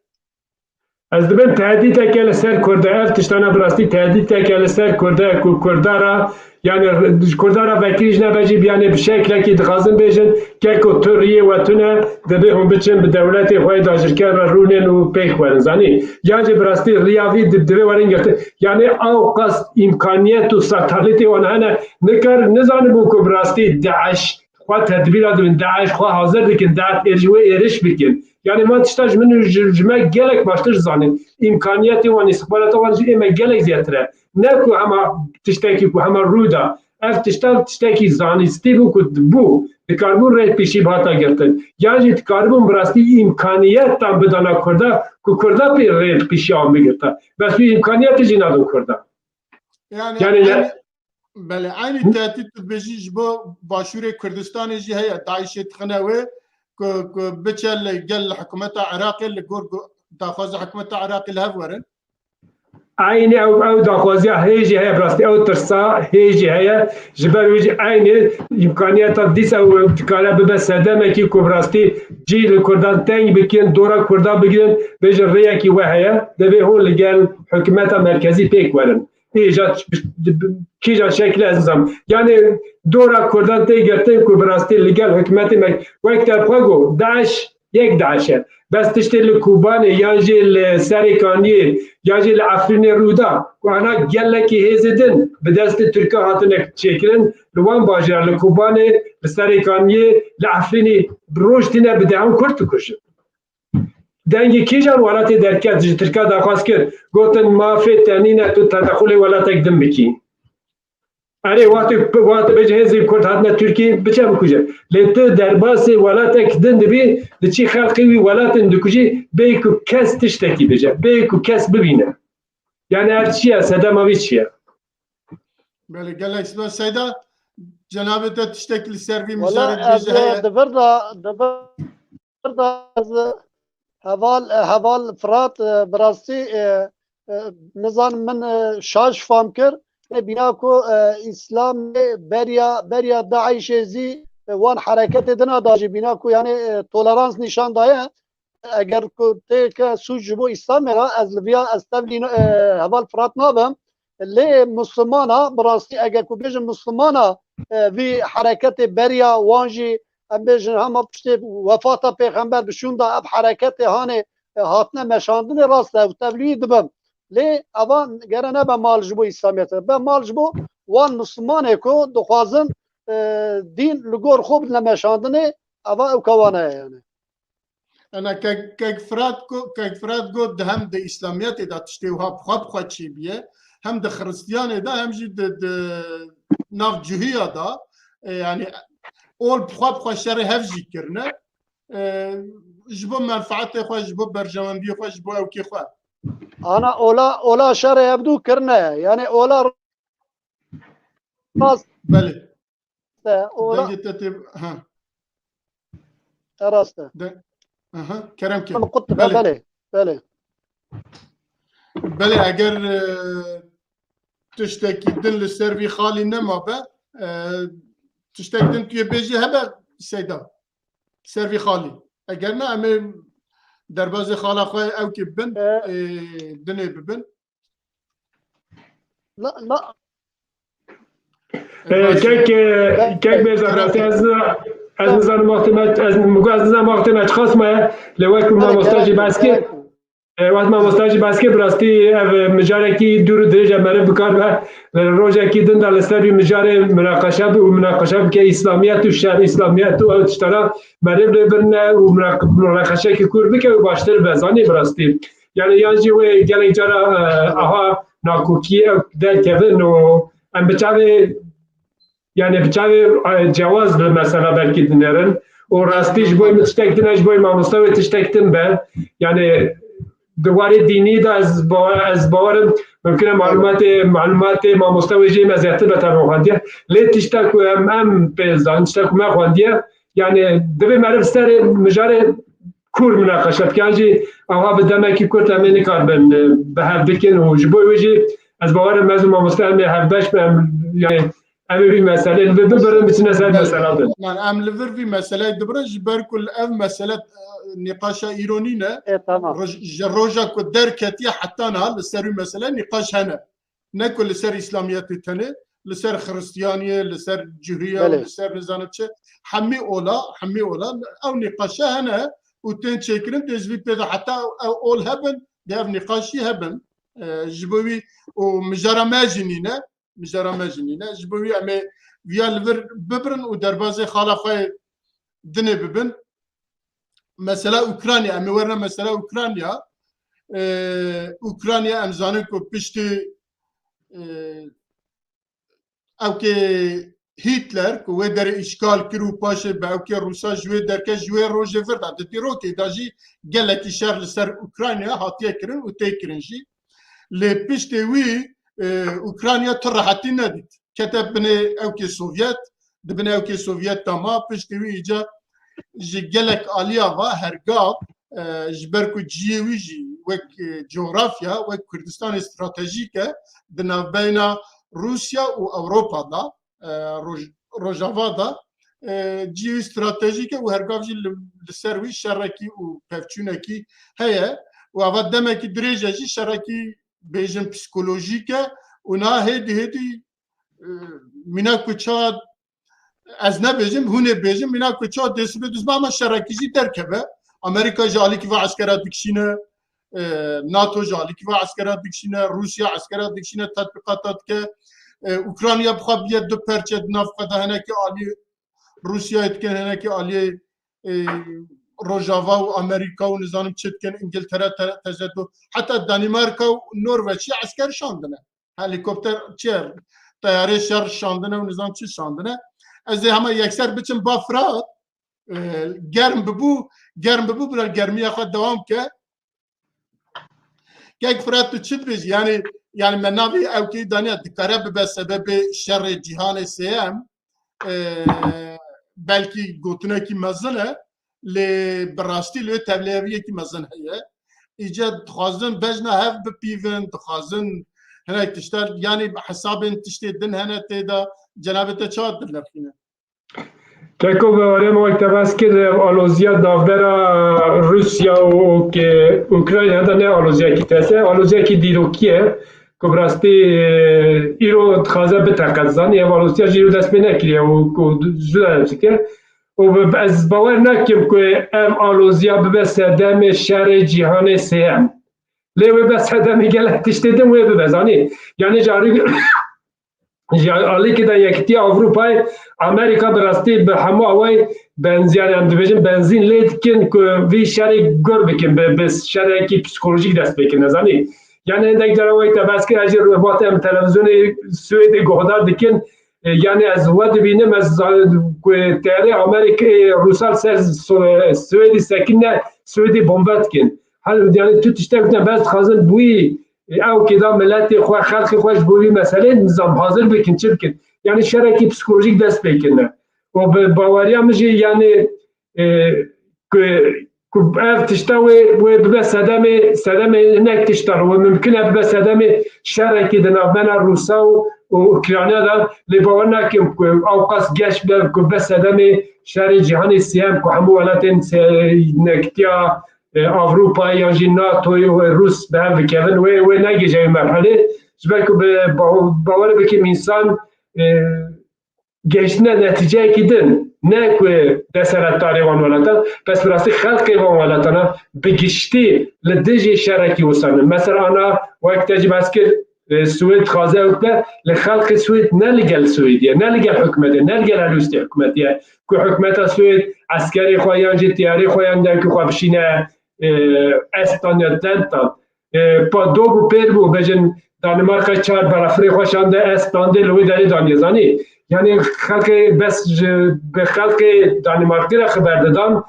Ez dibim tehdîteke li ser Kurda, ev tiştana bi rastî tehdîteke li ser Kurda ye ku Kurda re, yani ji Kurda re vekirî ji nebe jî, yani bi şeklekî dixwazin bêjin, keko tu riyê we tune, dibê hûn biçin bi dewletê xwe yê dagirker re rûnin û pêk werin, zanî? Yan jî bi rastî riya vî di-, divê werin girtin. Yani ew qas îmkaniyet û satalîtê wan hene, nikar, nizanibû ku bi rastî DAIŞ xwe tedbîra dibin, DAIŞ xwe hazir dikin, DAIŞ êrîş, wê êrîş bikin. Yani van tişta ji min û ji, ji me gelek baştir zanin. Îmkaniyetê wan, îstixbarata wan ji ê me gelek zêdetir e. Ne ku hema tiştekî ku hema rû da. Ev tişta tiştekî zanistî bû ku bû. Dikaribûn rê pêşî bihata girtin. Yan jî dikaribûn bi rastî îmkaniyetan bidana Kurda ku Kurda pê rê pêşiya wan bigirta. Bes wî îmkaniyetê jî nadin Kurda. Yani, Yani, yani, yani, Belê, eynî tehdît tu dibêjî ji bo Başûrê Kurdistanê jî heye. DAIŞê dixine wê ku, ku biçe li gel hikûmeta Iraqê li gor gu-, daxwaza hikûmeta Iraqê li hev werin. Eynî ew, ew daxwaziya hê jî heye, bi rastî ew tirsa hê jî heye. Ji ber wê jî eynî îmkaniyeta dîsa ew dikare bibe sedemekî ku bi rastî cî li Kurdan teng bikin, dora Kurdan bigirin, bêjin rêyekî we heye, divê hûn li gel hikûmeta merkezî pêk werin. Îja kîjan şekilê ez nizam. Yanî dora Kurdan tê girtin ku bi rastî li gel hikûmetê me wek te xwe got, DAIŞ yek DAIŞ e. Bes tiştê li Kobanê yan jî li Serê Kaniyê yan jî li Efrînê rû da ku ana gelekî hêzê din bi destê Tirkan hatine çêkirin, li wan bajêran, li Kobanê, li Serê Kaniyê, li Efrînê roj tîne bi dehan Kurd dikujin. Dengê kîjan welatê derket ji Tirka daxwaz kir, gotin mafê te nîne tu tedexulê welatek din bikî. Erê, wextê, wextê bêje hêzên Kurd hatine Tirkiyê, biçe bikuje. Lê tu derbasê welatek din dibî, diçî xelkê wî welatên dikujî, bê ku kes tiştekî bêje, bê ku kes bibîne. Yani ev çi ye, sedema vî çi ye? Belê, gelek spas. Seyda, cenabê te tiştekî li ser vî Wala mijarê ez dibêje heye? Di vir de, di vir de ez heval, heval Firat, e, bi rastî, e, e, nizanim min, e, şaş fam kir. Ê bîna ku, e, Îslamê beriya, beriya DAIŞê zî, e, wan hereketê dina da jî bîna ku yani, e, tolerans nîşan daye. Eger ku tê ke sûc ji bo Îslamê re, ez li viya ez tevlî, e, heval Firat nabim. Lê Muslimana, bi rastî eger ku bêjin Muslimana, e, vî hereketê beriya wan jî, em bêjin hema piştê wefata Pêxember bi şûnda ev hereketê hanê, e, hatine meşandinê rast e, ew tevlî dibim. Lê eva gere nebe mal ji bo Îslamiyetê, be mal ji bo wan Muslimanê ku dixwazin, e, dîn li gor xwe bidine meşandinê, eva ew kewana ye yani. Ena kek, kek Firat got, kek Firat got, di hem di Îslamiyetê de tiştê wiha bi xwe bi xwe çêbûye, hem di Xiristiyanê de, hem jî di, di nav Cihiya de, e, yani ol bi xwe bi xwe şerê hev jî kirine, e, ji bo menfaetê xwe, ji bo berjewendiyê xwe, ji bo ewkê xwe. Ana ola, ola şerê hevdû kirine, yani ola rast. Belê. Te, ola Dengê te tê, ha. Te rast e. De, aha, kerem ke. Min qut dibe, Belê. Belê, belê. Belê, eger, e, tiştekî din li ser vî xalî nemabe, e, tiştek din tu yê bêjî hebe Seyda. Ser vî xalî. Eger ne, em ê derbazê xala xwe ew kê bin, E, e, dinê bibin. Na, na. E, kek, e, kek Bêrzat, rastî ez, ez nizanim wextê me, ez, min got ez nizanim wextê me çiqas maye, lê wek mamosta jî behs kir, e, wek mamosta jî behs kir, bi rastî ev, e, mijarekî dûr û dirêj e, meriv bi kar be, e, rojekî din de li ser vî mijarê minaqeşe bi û minaqeşe bike, Îslamiyet û şer, Îslamiyet û ew tiştana meriv lê birine û minaq-, minaqeşekî kûr bike û baştir be, zanî bi rastî. Yani yan jî wê gelek cara, e, aha nakokiyê ew derkevin û em bi çavê, yani bi çavê, e, cewaz li mesela belkî dinêrin û rastî ji bo min tiştek din e, ji bo mamosta wê tiştek din be. Yani di warê dînî de ez bawer, ez bawer im, mimkun e malumatê, malumatê mamosta wê jê me zêdetir be, tabi xwendiye. Lê tişta ku em, em pê zanin, tişta ku me xwendiye, yani divê meriv serê mijarê kûr minaqeşe bike. Yan jî ava bi demekî kurt em ê nikaribin, e, bi hev bikin û ji bo wê jî ez bawer im ez û mamoste em ê hevbeş bin, em, yani, em ê vî meselê li vir bibirin, biçine ser Belê. mesela din. Em, em li vir vî meseleyê dibirin, ji ber ku li ev mesele, e, nîqaşa îro nîne. E, tamam. Roj-, ji roja ku derketiye heta niha li ser wî mesele nîqaş hene. Ne ku li ser Îslamiyetê tenê, li ser Xiristiyaniyê, li ser Cihriya, Belê. li ser nizanim çi, hemî ola, hemî ola, ew nîqaşe hene û tên çêkirin, dê ji vî pê de heta ew ol hebin, dê ev nîqaş jî hebin. E, ji bo wî û mijara me jî nîne, mijara me jî nîne. Ji bo wî em ê viya li vir bibirin û derbazê xala xwe dinê bibin. Mesela Ukrayna, em ê werine mesela Ukrayna. Ee, Ukrayna em zanin ku piştî, ee, ewkê Hitler ku wê derê îşgal kir û paşê bi ewkê Rûsa ji wê derke, ji wê rojê vir de di dîrokê de jî gelekî şer li ser Ukrayna hatiye kirin û tê kirin jî. Lê piştê wî, e, Ukrayna tu rehetî nedît. Kete binê ewkê Sovyet, di binê ewkê Sovyet de ma, piştê wî îca ji gelek aliya va hergav, e, ji ber ku ciyê wî jî wek, e, coğrafya, wek Kurdistanê stratejîk e di navbeyna Rûsya û Ewropa de, e, Roj-, Rojava de, e, cihê stratejîk e û hergav jî li, li ser wî şerekî û pevçûnekî heye û ava demekî dirêj e jî şerekî bêjin psîkolojîk e û niha hêdî hêdî, e, mîna ku ça ez nebêjim, hûn ê bêjin, mîna ku ça dê sibê duzma ama şerekî jî derkeve. Amerîka ji alîkî ve eskera dikişîne, e, NATO ji alîkî ve eskera dikişîne, Rûsya eskera dikişîne, tetbîqata dike. E, Ukrayna bi xwe bûye du perçe, di nav xwe de hinekî alî Rûsyayê dikin, hinekî alî, e, Rojava û Amerîka û nizanim çi dikin, Îngiltere, te-, teze du, heta Danîmarka û Norveç jî esker şandine. Helîkopter çi, teyarê şer şandine û nizam çi şandine. Ez ê hema yekser biçim ba Firat, e, germ bibû, germ bibû, bila germiya xwe dewam ke. Kek Firat, tu çi dibêjî? Yani, yani me navê ewkeyî daniya dikare bibe sebebê şerê cîhanê sêyem. E, belkî gotinekî mezin e, lê bi rastî li wê tevliheviyekî mezin heye. Îca dixwazin bejna hev bipîvin, dixwazin hinek tiştar, yani hesabên tiştê din hene tê de, cenabê te çawa dinirxîne? Keko, bi warê min wek te behs kir, ev aloziya navbera Rûsya û, û ke Ukrayna de ne aloziyekî teze, aloziyekî dîrokî ye. Ku bi rastî, e, îro dixwaze biteqet, zanî, ev alozîtiya jî îro dest pê nekiriye û ku zû de dest dike. Û bi, ez bawer nakim ku ev alozîya bibe sedemê şerê cîhanê sêyem. Lê wê be sedemê gelek tiştê din wê bibe, zanî. Yani ji alî-, ji alîkî de Yekîtiya Ewropayê, Amerîka bi rastî bi hemû awayî benz-, yani em dibêjin benzîn lê dikin ku vî şerê gur bikin, bi, bi şerekî psîkolojîk dest pê kirin, zanî. Yani hindek cara wek te behs kir, ez jî rûmet em televîzyonê Swêdê guhdar dikin. E, yani ez we dibînim, ez za-, ku teyarê Amerîkayê, Rûsa li ser So-, Swêdî sekine, Swêdî bombe dikin. Hal, yani tu tiştek ne, bes dixwazin bûyî, e, ew kêda miletê xwe, xelkê xwe ji bo vî meselê nizam hazir bikin, çi bikin? Yani şerekî psîkolojîk dest pê kirine. Û bi baweriya min jî yani, e, ku, ku ev tişta wê, wê bibe sedemê, sedemê hinek tiştan, wê mimkin e bibe sedemê şerekî di navbena Rûsa û, û Ukrayna de, lê bawer nakim ku ew qas geş be, ku be sedemê şerê cîhanê sêyem, ku hemû welatên se-, nektiya, e, Ewropa yan jî NATOyê û Rûs bi hev bikevin, wê, wê negihîje vê merhelê. Ji ber ku bi baw-, bawer bikim însan, e, gehiştine netîceyekî din, ne ku deseretdarê wan welatan, bes bi rastî xelkê wan welatana bi giştî li dijî şerekî wisa ne. Mesela ana wek te jî behs kir, e, Swêd dixwaze ew bibe, lê xelkê Swêd ne li gel Swêdî ye, ne li gel hikûmetê, ne li gel helwestê hikûmetî ye. Ku hikûmeta Swêd eskerê xwe yan jî tiyarê xwe yan derkî xwe bişîne, e, Estanya, Lettland, e, pa do bû pêr bû, bêjin Danimarka çar belafirê xwe şande, Estlandê li wê derê daniye, zanî. Yani xelkê bes ji, bi xelkê Danimarkê re xiber didan,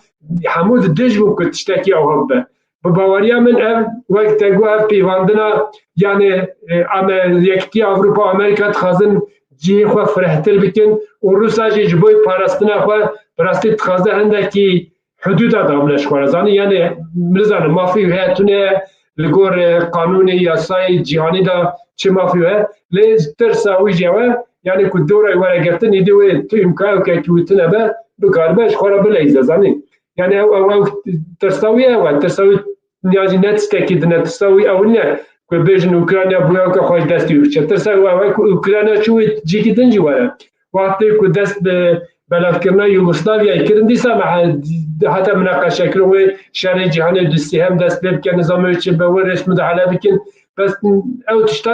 hemû di dij bûn ku tiştekî ew bibe. Bi baweriya min ev, wek te got, ev peyvandina, yani, e, Amer-, Yekîtiya Ewropa, Amerîka dixwazin cihê xwe firehtir bikin û Rûsa jî ji bo parastina xwe bi rastî dixwaze hindekî hudûda damne ji xwe re. Zanî, yani, nizanim, mafê wî heye tune li gor, e, qanûnê, yasayê cîhanî de çi mafê wî heye. Lê tirsa wî jî ew e, yani, ku dora wî were girtin, êdî wê tu îmka ew ke ku tune be, bikaribe ji xwe re bileyze, zanî. Yani ew, ew, ew tirsa wî ew e, tirsa wî ya jî ne tiştekî din e, tirsa wî ew ne ku bêjin Ukrayna bûye weke xwe ji destê wî biçe. Tirsa wî ew e ku Ukrayna çû wê cîkî din jî were. Wextê ku dest bi belavkirina Yugoslavyayê kirin, dîsa me he-, hate minaqeşekirin wê şerê cîhanê du sêhem dest pê bike, nizam wê çi be, wê rêş midahale bikin. Bes ew tişta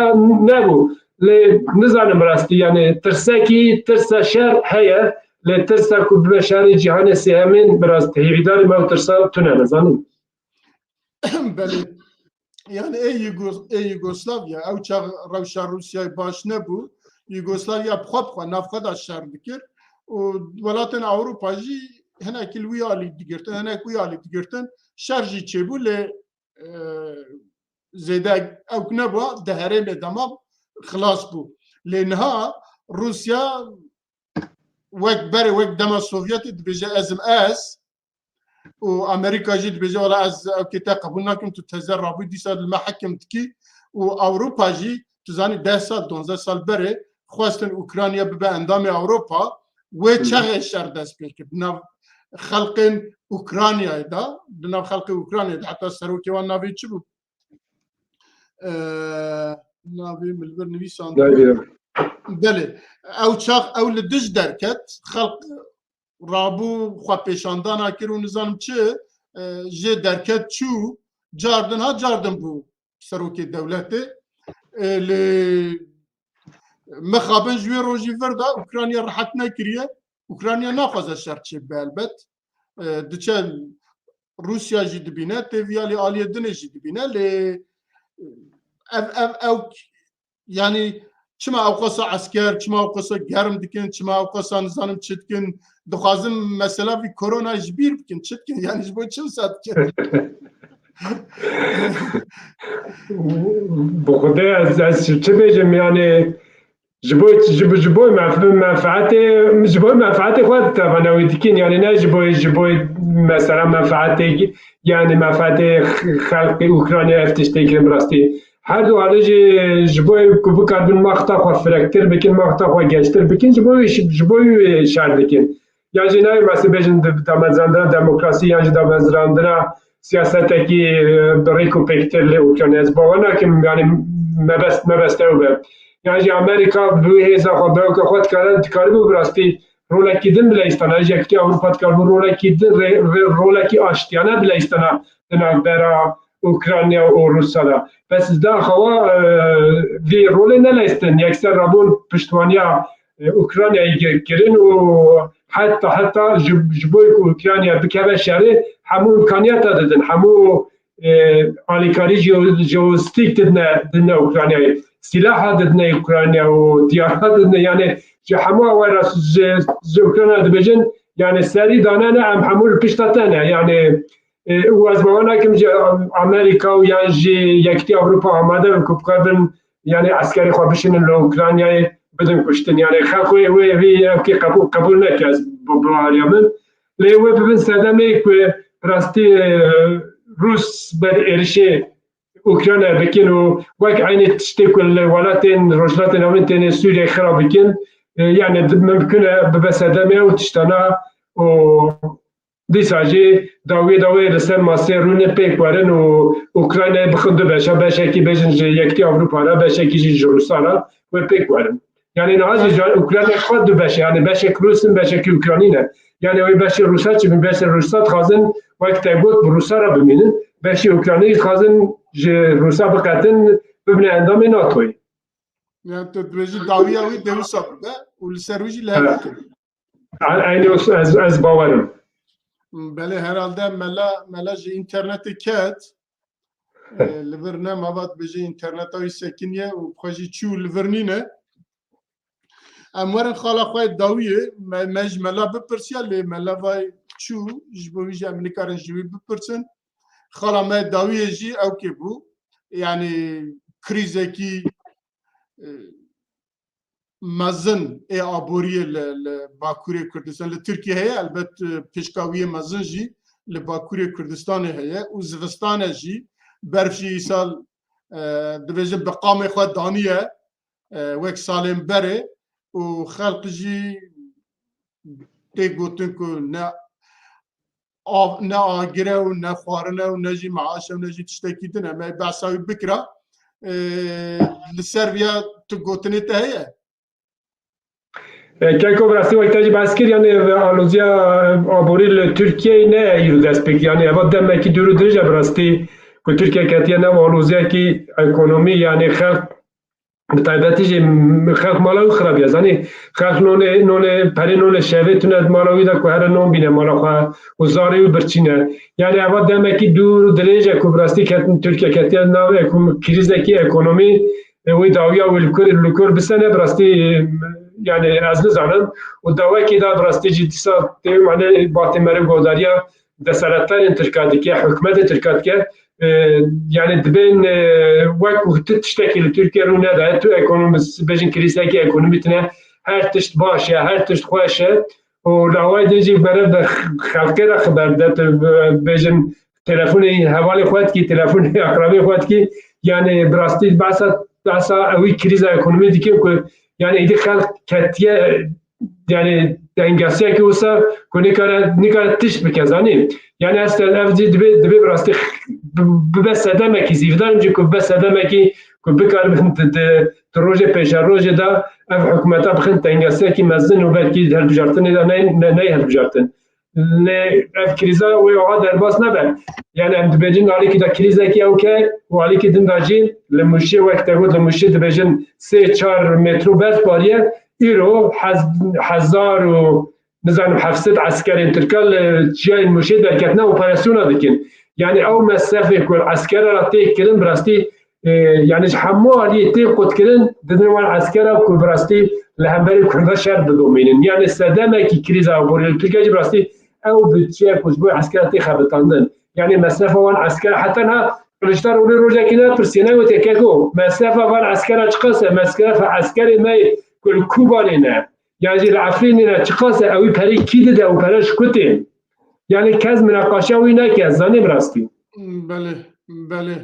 nebû. Lê nizanim rastî, yani tirsekî, tirsa şer heye, lê tirsa ku bibe şerê cîhanê sêhemîn, bi rastî hêvîdarî me ew tirsa tune, nizanim. Belê. Yani ê Yugos-, ê Yugoslavya, ew çax rewşa Rûsyayê baş nebû. Yugoslavya bi xwe bi xwe, nav xwe de şer dikir. Û welatên Ewropa jî hinekî li wî alî digirtin, hinek wî alî digirtin. Şer jî çêbû, lê, e, zêde ew nebû, di herêmê dema xilas bû. Lê niha Rûsya wek berê, wek dema Sovyetê dibêje, ez im ez, û Amerîka jî dibêje, wela ez ew kê te qebûl nakim, tu teze rabû dîsa li me hekim dikî. Û Ewropa jî, tu zanî, deh sal, duwazdeh sal berê xwestin Ukrayna bibe endamê Ewropa. Wê çaxê şer dest pê kir. Di nav xelqên Ukraynayê de, di nav xelqê Ukraynayê de, heta serokê wan navê çi bû? Eee, navê min li vir nivîsand. Belê. Ew çax, ew li dij derket, xelq rabû xwe pêşandana kir û nizanim çi, e, jê derket çû, cardin ha cardin bû serokê dewletê. E, lê mixabin ji wê rojî vir de Ukrayna rehet nekiriye. Ukrayna naxwaze şer çêbibe elbet. E, diçe Rûsya jî dibîne, tê vî alî aliyê dinê jî dibîne, lê ev, ev, ew, yanî çima ew qasa esker, çima ew qasa germ dikin, çima ew qasa nizanim çi dikin, dixwazin mesela vî korona ji bîr bikin, çi dikin, yanî ji bo çi wisa dikin? Bi xwedê ez, ez çi bêjim, yanî ji bo, ji bo, ji bo menf-, menfeetê, ji bo menfeetê xwe tevana wî dikin, yanî ne ji bo, ji bo mesela menfeetê, yanî menfeetê xelkê Ukrayna ev tiştê kirin bi rastî. Her du alî jî ji bo ku bikaribin mafta xwe firektir bikin, mafta xwe gençtir bikin, ji bo wî, ji bo wî şer dikin. Yan jî nayê mesî bêjin di-, damezrandina demokrasî yan jî damezrandina siyasetekî, e, bi rêk û pêktir li Ukrayna. Ez bawer nakim, yanî mebest, mebest ew be. Yan jî Amerîka bi wî hêza xwe, bi ewka xwe dikare, dikaribû bi rastî rolekî din bileyistana. Ji Yekîtiya Ewropa dikaribû rolekî din, rê-, rê-, rolekî aştiyane bileyistana di navbera Ukrayna û Rûsya de. Bes daxewa, e, vî rolê neleyistin. Yekser rabûn piştwaniya e, Ukraynayê gi-, kirin û heta, heta ji, ji bo ku Ukrayna bikeve şerê, hemû îmkaniyeta didin, hemû, e, alîkarî jeo-, jeostîk didine, didine Ukraynayê. Sîlaha didine Ukrayna û tiyara didine, yanî ji hemû ew re ji, ji Ukrayna dibêjin, yanî serî danene, em hemû li pişta te ne, yanî E, û ez bawer nakim ji Amerîka û yan jî Yekîtiya Ewropa amade bin ku bikaribin, yanî eskerê xwe bişînin li Ukraynayê bidin kuştin. Yanî xelk wê, wê, wê ev kê qebûl, qebûl neke, ez bi, bi baweriya min. Lê wê bibin sedemê ku bi rastî, e, Rûs ber êrişê Ukraynayê bikin û wek eynî tiştê ku li welatên Rojhilatê Navîn têne Sûriyeyê xira bikin, e, yanî di-, mimkun e bibe sedemê ew tiştana û Dîsa jî dawiyê dawiyê li ser masê rûnin pêk werin û Ukraynayê bixin du beşa, beşekî bêjin ji Yekîtiya Ewropa re, beşekî jî ji Rûsa re wê pêk werin. Yanî niha jî ji Ukraynayê xwe du beş e, yanî beşek Rûs in, beşekî Ukranî ne. Yanî wê beşê Rûsa çi bin, beşê Rûsa dixwazin wek te got bi Rûsa re bimînin, beşê Ukranî jî dixwazin ji Rûsa biqetin, bibine endamê NATOyê. Yani tu dibêjî dawiya wî dê wisa bibe û li ser wî jî lê bikin. Eynî ez, ez bawerim. Belê herhalde mela, mela ji înternetê ket. E, li vir nema vat bêje înterneta wî sekiniye û xwe jî çû li vir nîne. Em werin xala xwe dawiyê, me, me ji mela bipirsiya lê mela vay çû, ji bo wî jî em nikarin ji wî bipirsin. Xala me dawiyê jî ewkê bû. Yani krîzekî, e, mezin ê aboriyê li, li Bakurê Kurdistan, li Tirkiye heye, elbet, e, pêşkawiyê mezin jî li Bakurê Kurdistanê heye û zivistane jî, berf jî îsal, e, dibêjin bi qamê xwe daniye, e, wek salên berê û xelq jî tê gotin ku ne av, ne agir e û ne xwarin e û ne jî meaş e û ne jî tiştekî din e. Me behsa wî bikira. E, li ser viya tu gotinê te heye? E, Keko, bi rastî wek te jî behs kir, yanî aloziya aborî li Tirkiyeyê ne îro dest pê kir. Yanî eva demekî dûr û dirêj e bi rastî ku Tirkiye ketiye nav aloziyekî ekonomî, yanî xelk Bi taybetî jî xelk mala wî xirabiya. Zanî xelk nonê, nonê, perê nonê şevê tune di mala wî de ku here non bîne mala xwe û zarê wî birçîne. Yani eva demekî dûr û dirêj e ku bi rastî ketin Tirkiye ketiye nav ekom-, krîzekî ekonomî, e, wê dawiya wê li kur, li kur bisene bi rastî, e, yani ez nizanim. Û dawekî de bi rastî jî dîsa tê mane batê meriv godariya deseletdarên Tirka dike, hikûmetê Tirka dike, e, yani dibên, e, wek ku tu tiştekî li Tirkiye rû nedaye, tu ekonomî, bêjin krîzekî ekonomî tine, her tişt baş e, her tişt xweş e. û li awayê din jî berev de xelkê re xeber de, tu bêjin telefonê hevalê xwe dikî, telefonê aqrabê xwe dikî, yani bi rastî behsa, behsa ewî krîza ekonomî dikin ku yani êdî xelk ketiye yani dengesiyekî wisa ku nikare, nikare tişt bike, zanî. Yani ez te-, ev jî dibê, dibê bi rastî bi-, bibe sedemekî, zîvidan jî ku bibe sedemekî ku bikaribin di, di, di rojê pêşerojê de ev hikûmeta bixin tengesiyekî mezin û belkî hilbijartinê de ney-, ne-, ney hilbijartin. Lê ev krîza wê aha derbas nebe. Yani em dibêjin alîkî de krîzekî ew ke û alîkî din de jî li Mûşê wek te got, li Mûşê dibêjin sê çar metro berf bariye, îro hez-, hezar û nizanim heft sed eskerên Tirka li çiyayên Mûşê derketine operasyona dikin. Yani ew mesefê ku eskera re tê kirin bi rastî, e, yani ji hemû aliyê tê qutkirin, didin wan eskera ku bi rastî li hemberî Kurda şer bidomînin. Yani sedemekî krîza aborî li Tirkiye jî bi rastî ew budçeya ku ji bo eskera tê xebitandin. Yani mesefa wan eskera, heta niha Kiliçdaroglu rojekî nepirsî, negotiye, keko, mesefa van eskera çiqas e, mesefa eskerê me yê ku li Kobanê ne, yan jî li Efrînê ne, çiqas e, ewî perê kî dide û pere ji ku tê? Yani kes minaqaşa wî neke, ez zanîm rastî. Belê, belê.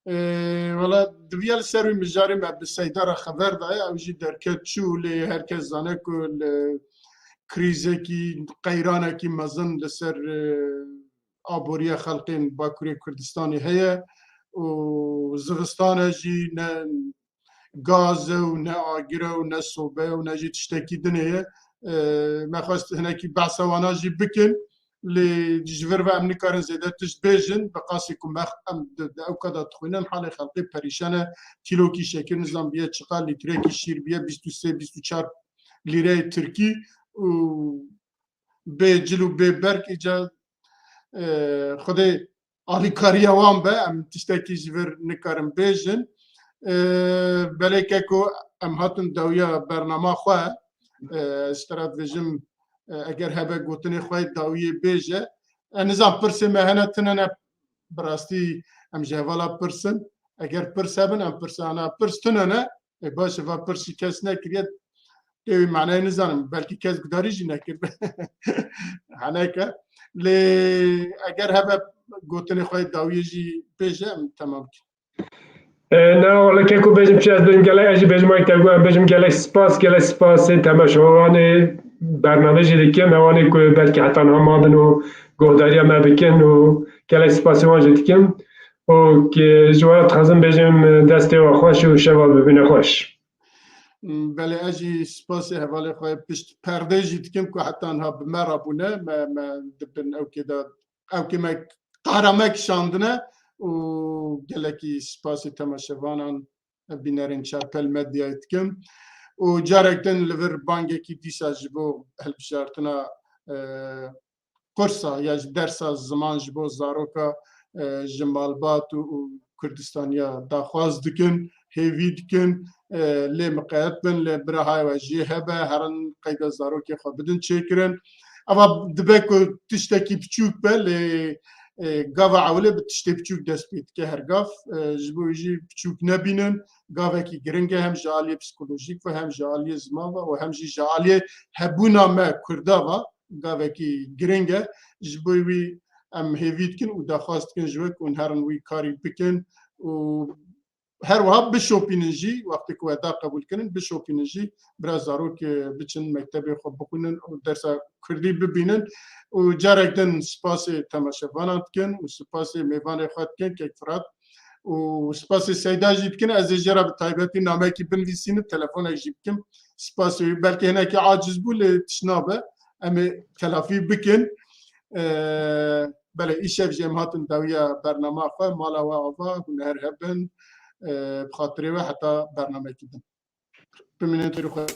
Ee, wela diviya li ser wî mijarê me bi Seyda re xeber daye, ew jî derket çû, lê her kes zane ku li krîzekî, qeyranekî mezin li ser, e, aboriya xelkên Bakurê Kurdistanê heye û zivistane jî ne gaz e û ne agir e û ne sobe ye û ne jî tiştekî dinê ye. E, me xwest hinekî behsa wana jî bikin, lê ji vir ve em nikarin zêde tişt bêjin, bi qasî ku me em di, di ewka de dixwînin, halê xelkê perîşan e, kîlokî şekir nizam biye çiqa, lîtrekî şîr biye bîst û sê bîst û çar lîreyê tirkî û bê cil û bê berg, îca, e, Xwedê alîkariya wan be, em tiştekî ji vir nikarin bêjin. E, belê keko em hatin dawiya bernama xwe, e, ez ji te re dibêjim, e, eger hebe gotinê xwe yê dawiyê bêje. E, nizam pirsê me hene, tune ne, bi rastî em ji hevala pirsin. Eger pirs hebin, em pirsana, pirs tune ne. E, baş e, va pirs jî kes nekiriye. Tê wî manayê nizanim. Belkî kes gudarî jî nekirbe. Heneke. Lê eger hebe gotinê xwe yê dawiyê jî bêje, em temam bikin. E, ne, wele keko bêjim çi, ez bêjim gelek, ez jî bêjim wek te got, em bêjim gelek spas, gelek spasê temaşevanê bernamê jî dikim, ewanê ku belkî heta niha mabin û guhdariya me bikin û gelek spasê wan jî dikim. û ki ji we re dixwazim bêjim, destê we xweş û şeva bibîne xweş. Belê, ez jî spasê hevalê xwe pişt perdê jî dikim ku heta niha bi me re bûne, me, me di bin ewkê de, ewkê me qehra me kişandine û gelekî spasê temaşevanan, bînerên Çarpel Medyayê dikim û carek din li vir bangekî dîsa ji bo hilbijartina, e, kursa ya ji dersa ziman ji bo zaroka, e, ji malbat û, û Kurdistaniya daxwaz dikin, hêvî dikin, e, lê miqeyet bin, lê bira hay we jê hebe, herin qeyda zarokê xwe bidin çêkirin. Eva dibe ku tiştekî biçûk be, lê, e, gava ewilê bi tiştê biçûk dest pê dike her gav. E, ji bo wî jî biçûk nebînin, gavekî giring e, hem ji aliyê psîkolojîk ve, hem ji aliyê ziman ve û hem jî ji aliyê hebûna me Kurda ve. Gavekî giring e. Ji bo wî em hêvî dikin û daxwaz dikin ji we ku hûn herin wî karî bikin û her wiha bişopînin jî, wextê ku we da qebûl kirin, bişopînin jî, bira zarok, e, biçin mektebê xwe bixwînin û dersa kurdî bibînin. Û carek din spasê temaşevanan dikin û spasê mêvanê xwe dikin, kek Firat. û spasê Seyda jî dikin. Ez ê jê re bi taybetî namekî binivîsînim, telefonek jî bikim. Spasê wî, belkî hinekî aciz bû, lê tişt nabe. Em ê telafî bikin. Ee, belê, îşev jî em hatin dawiya bernama xwe, mala we ava, hûn her hebin. Ee, bi xatirê we heta bernamekî din. Bimînin têrê xwe.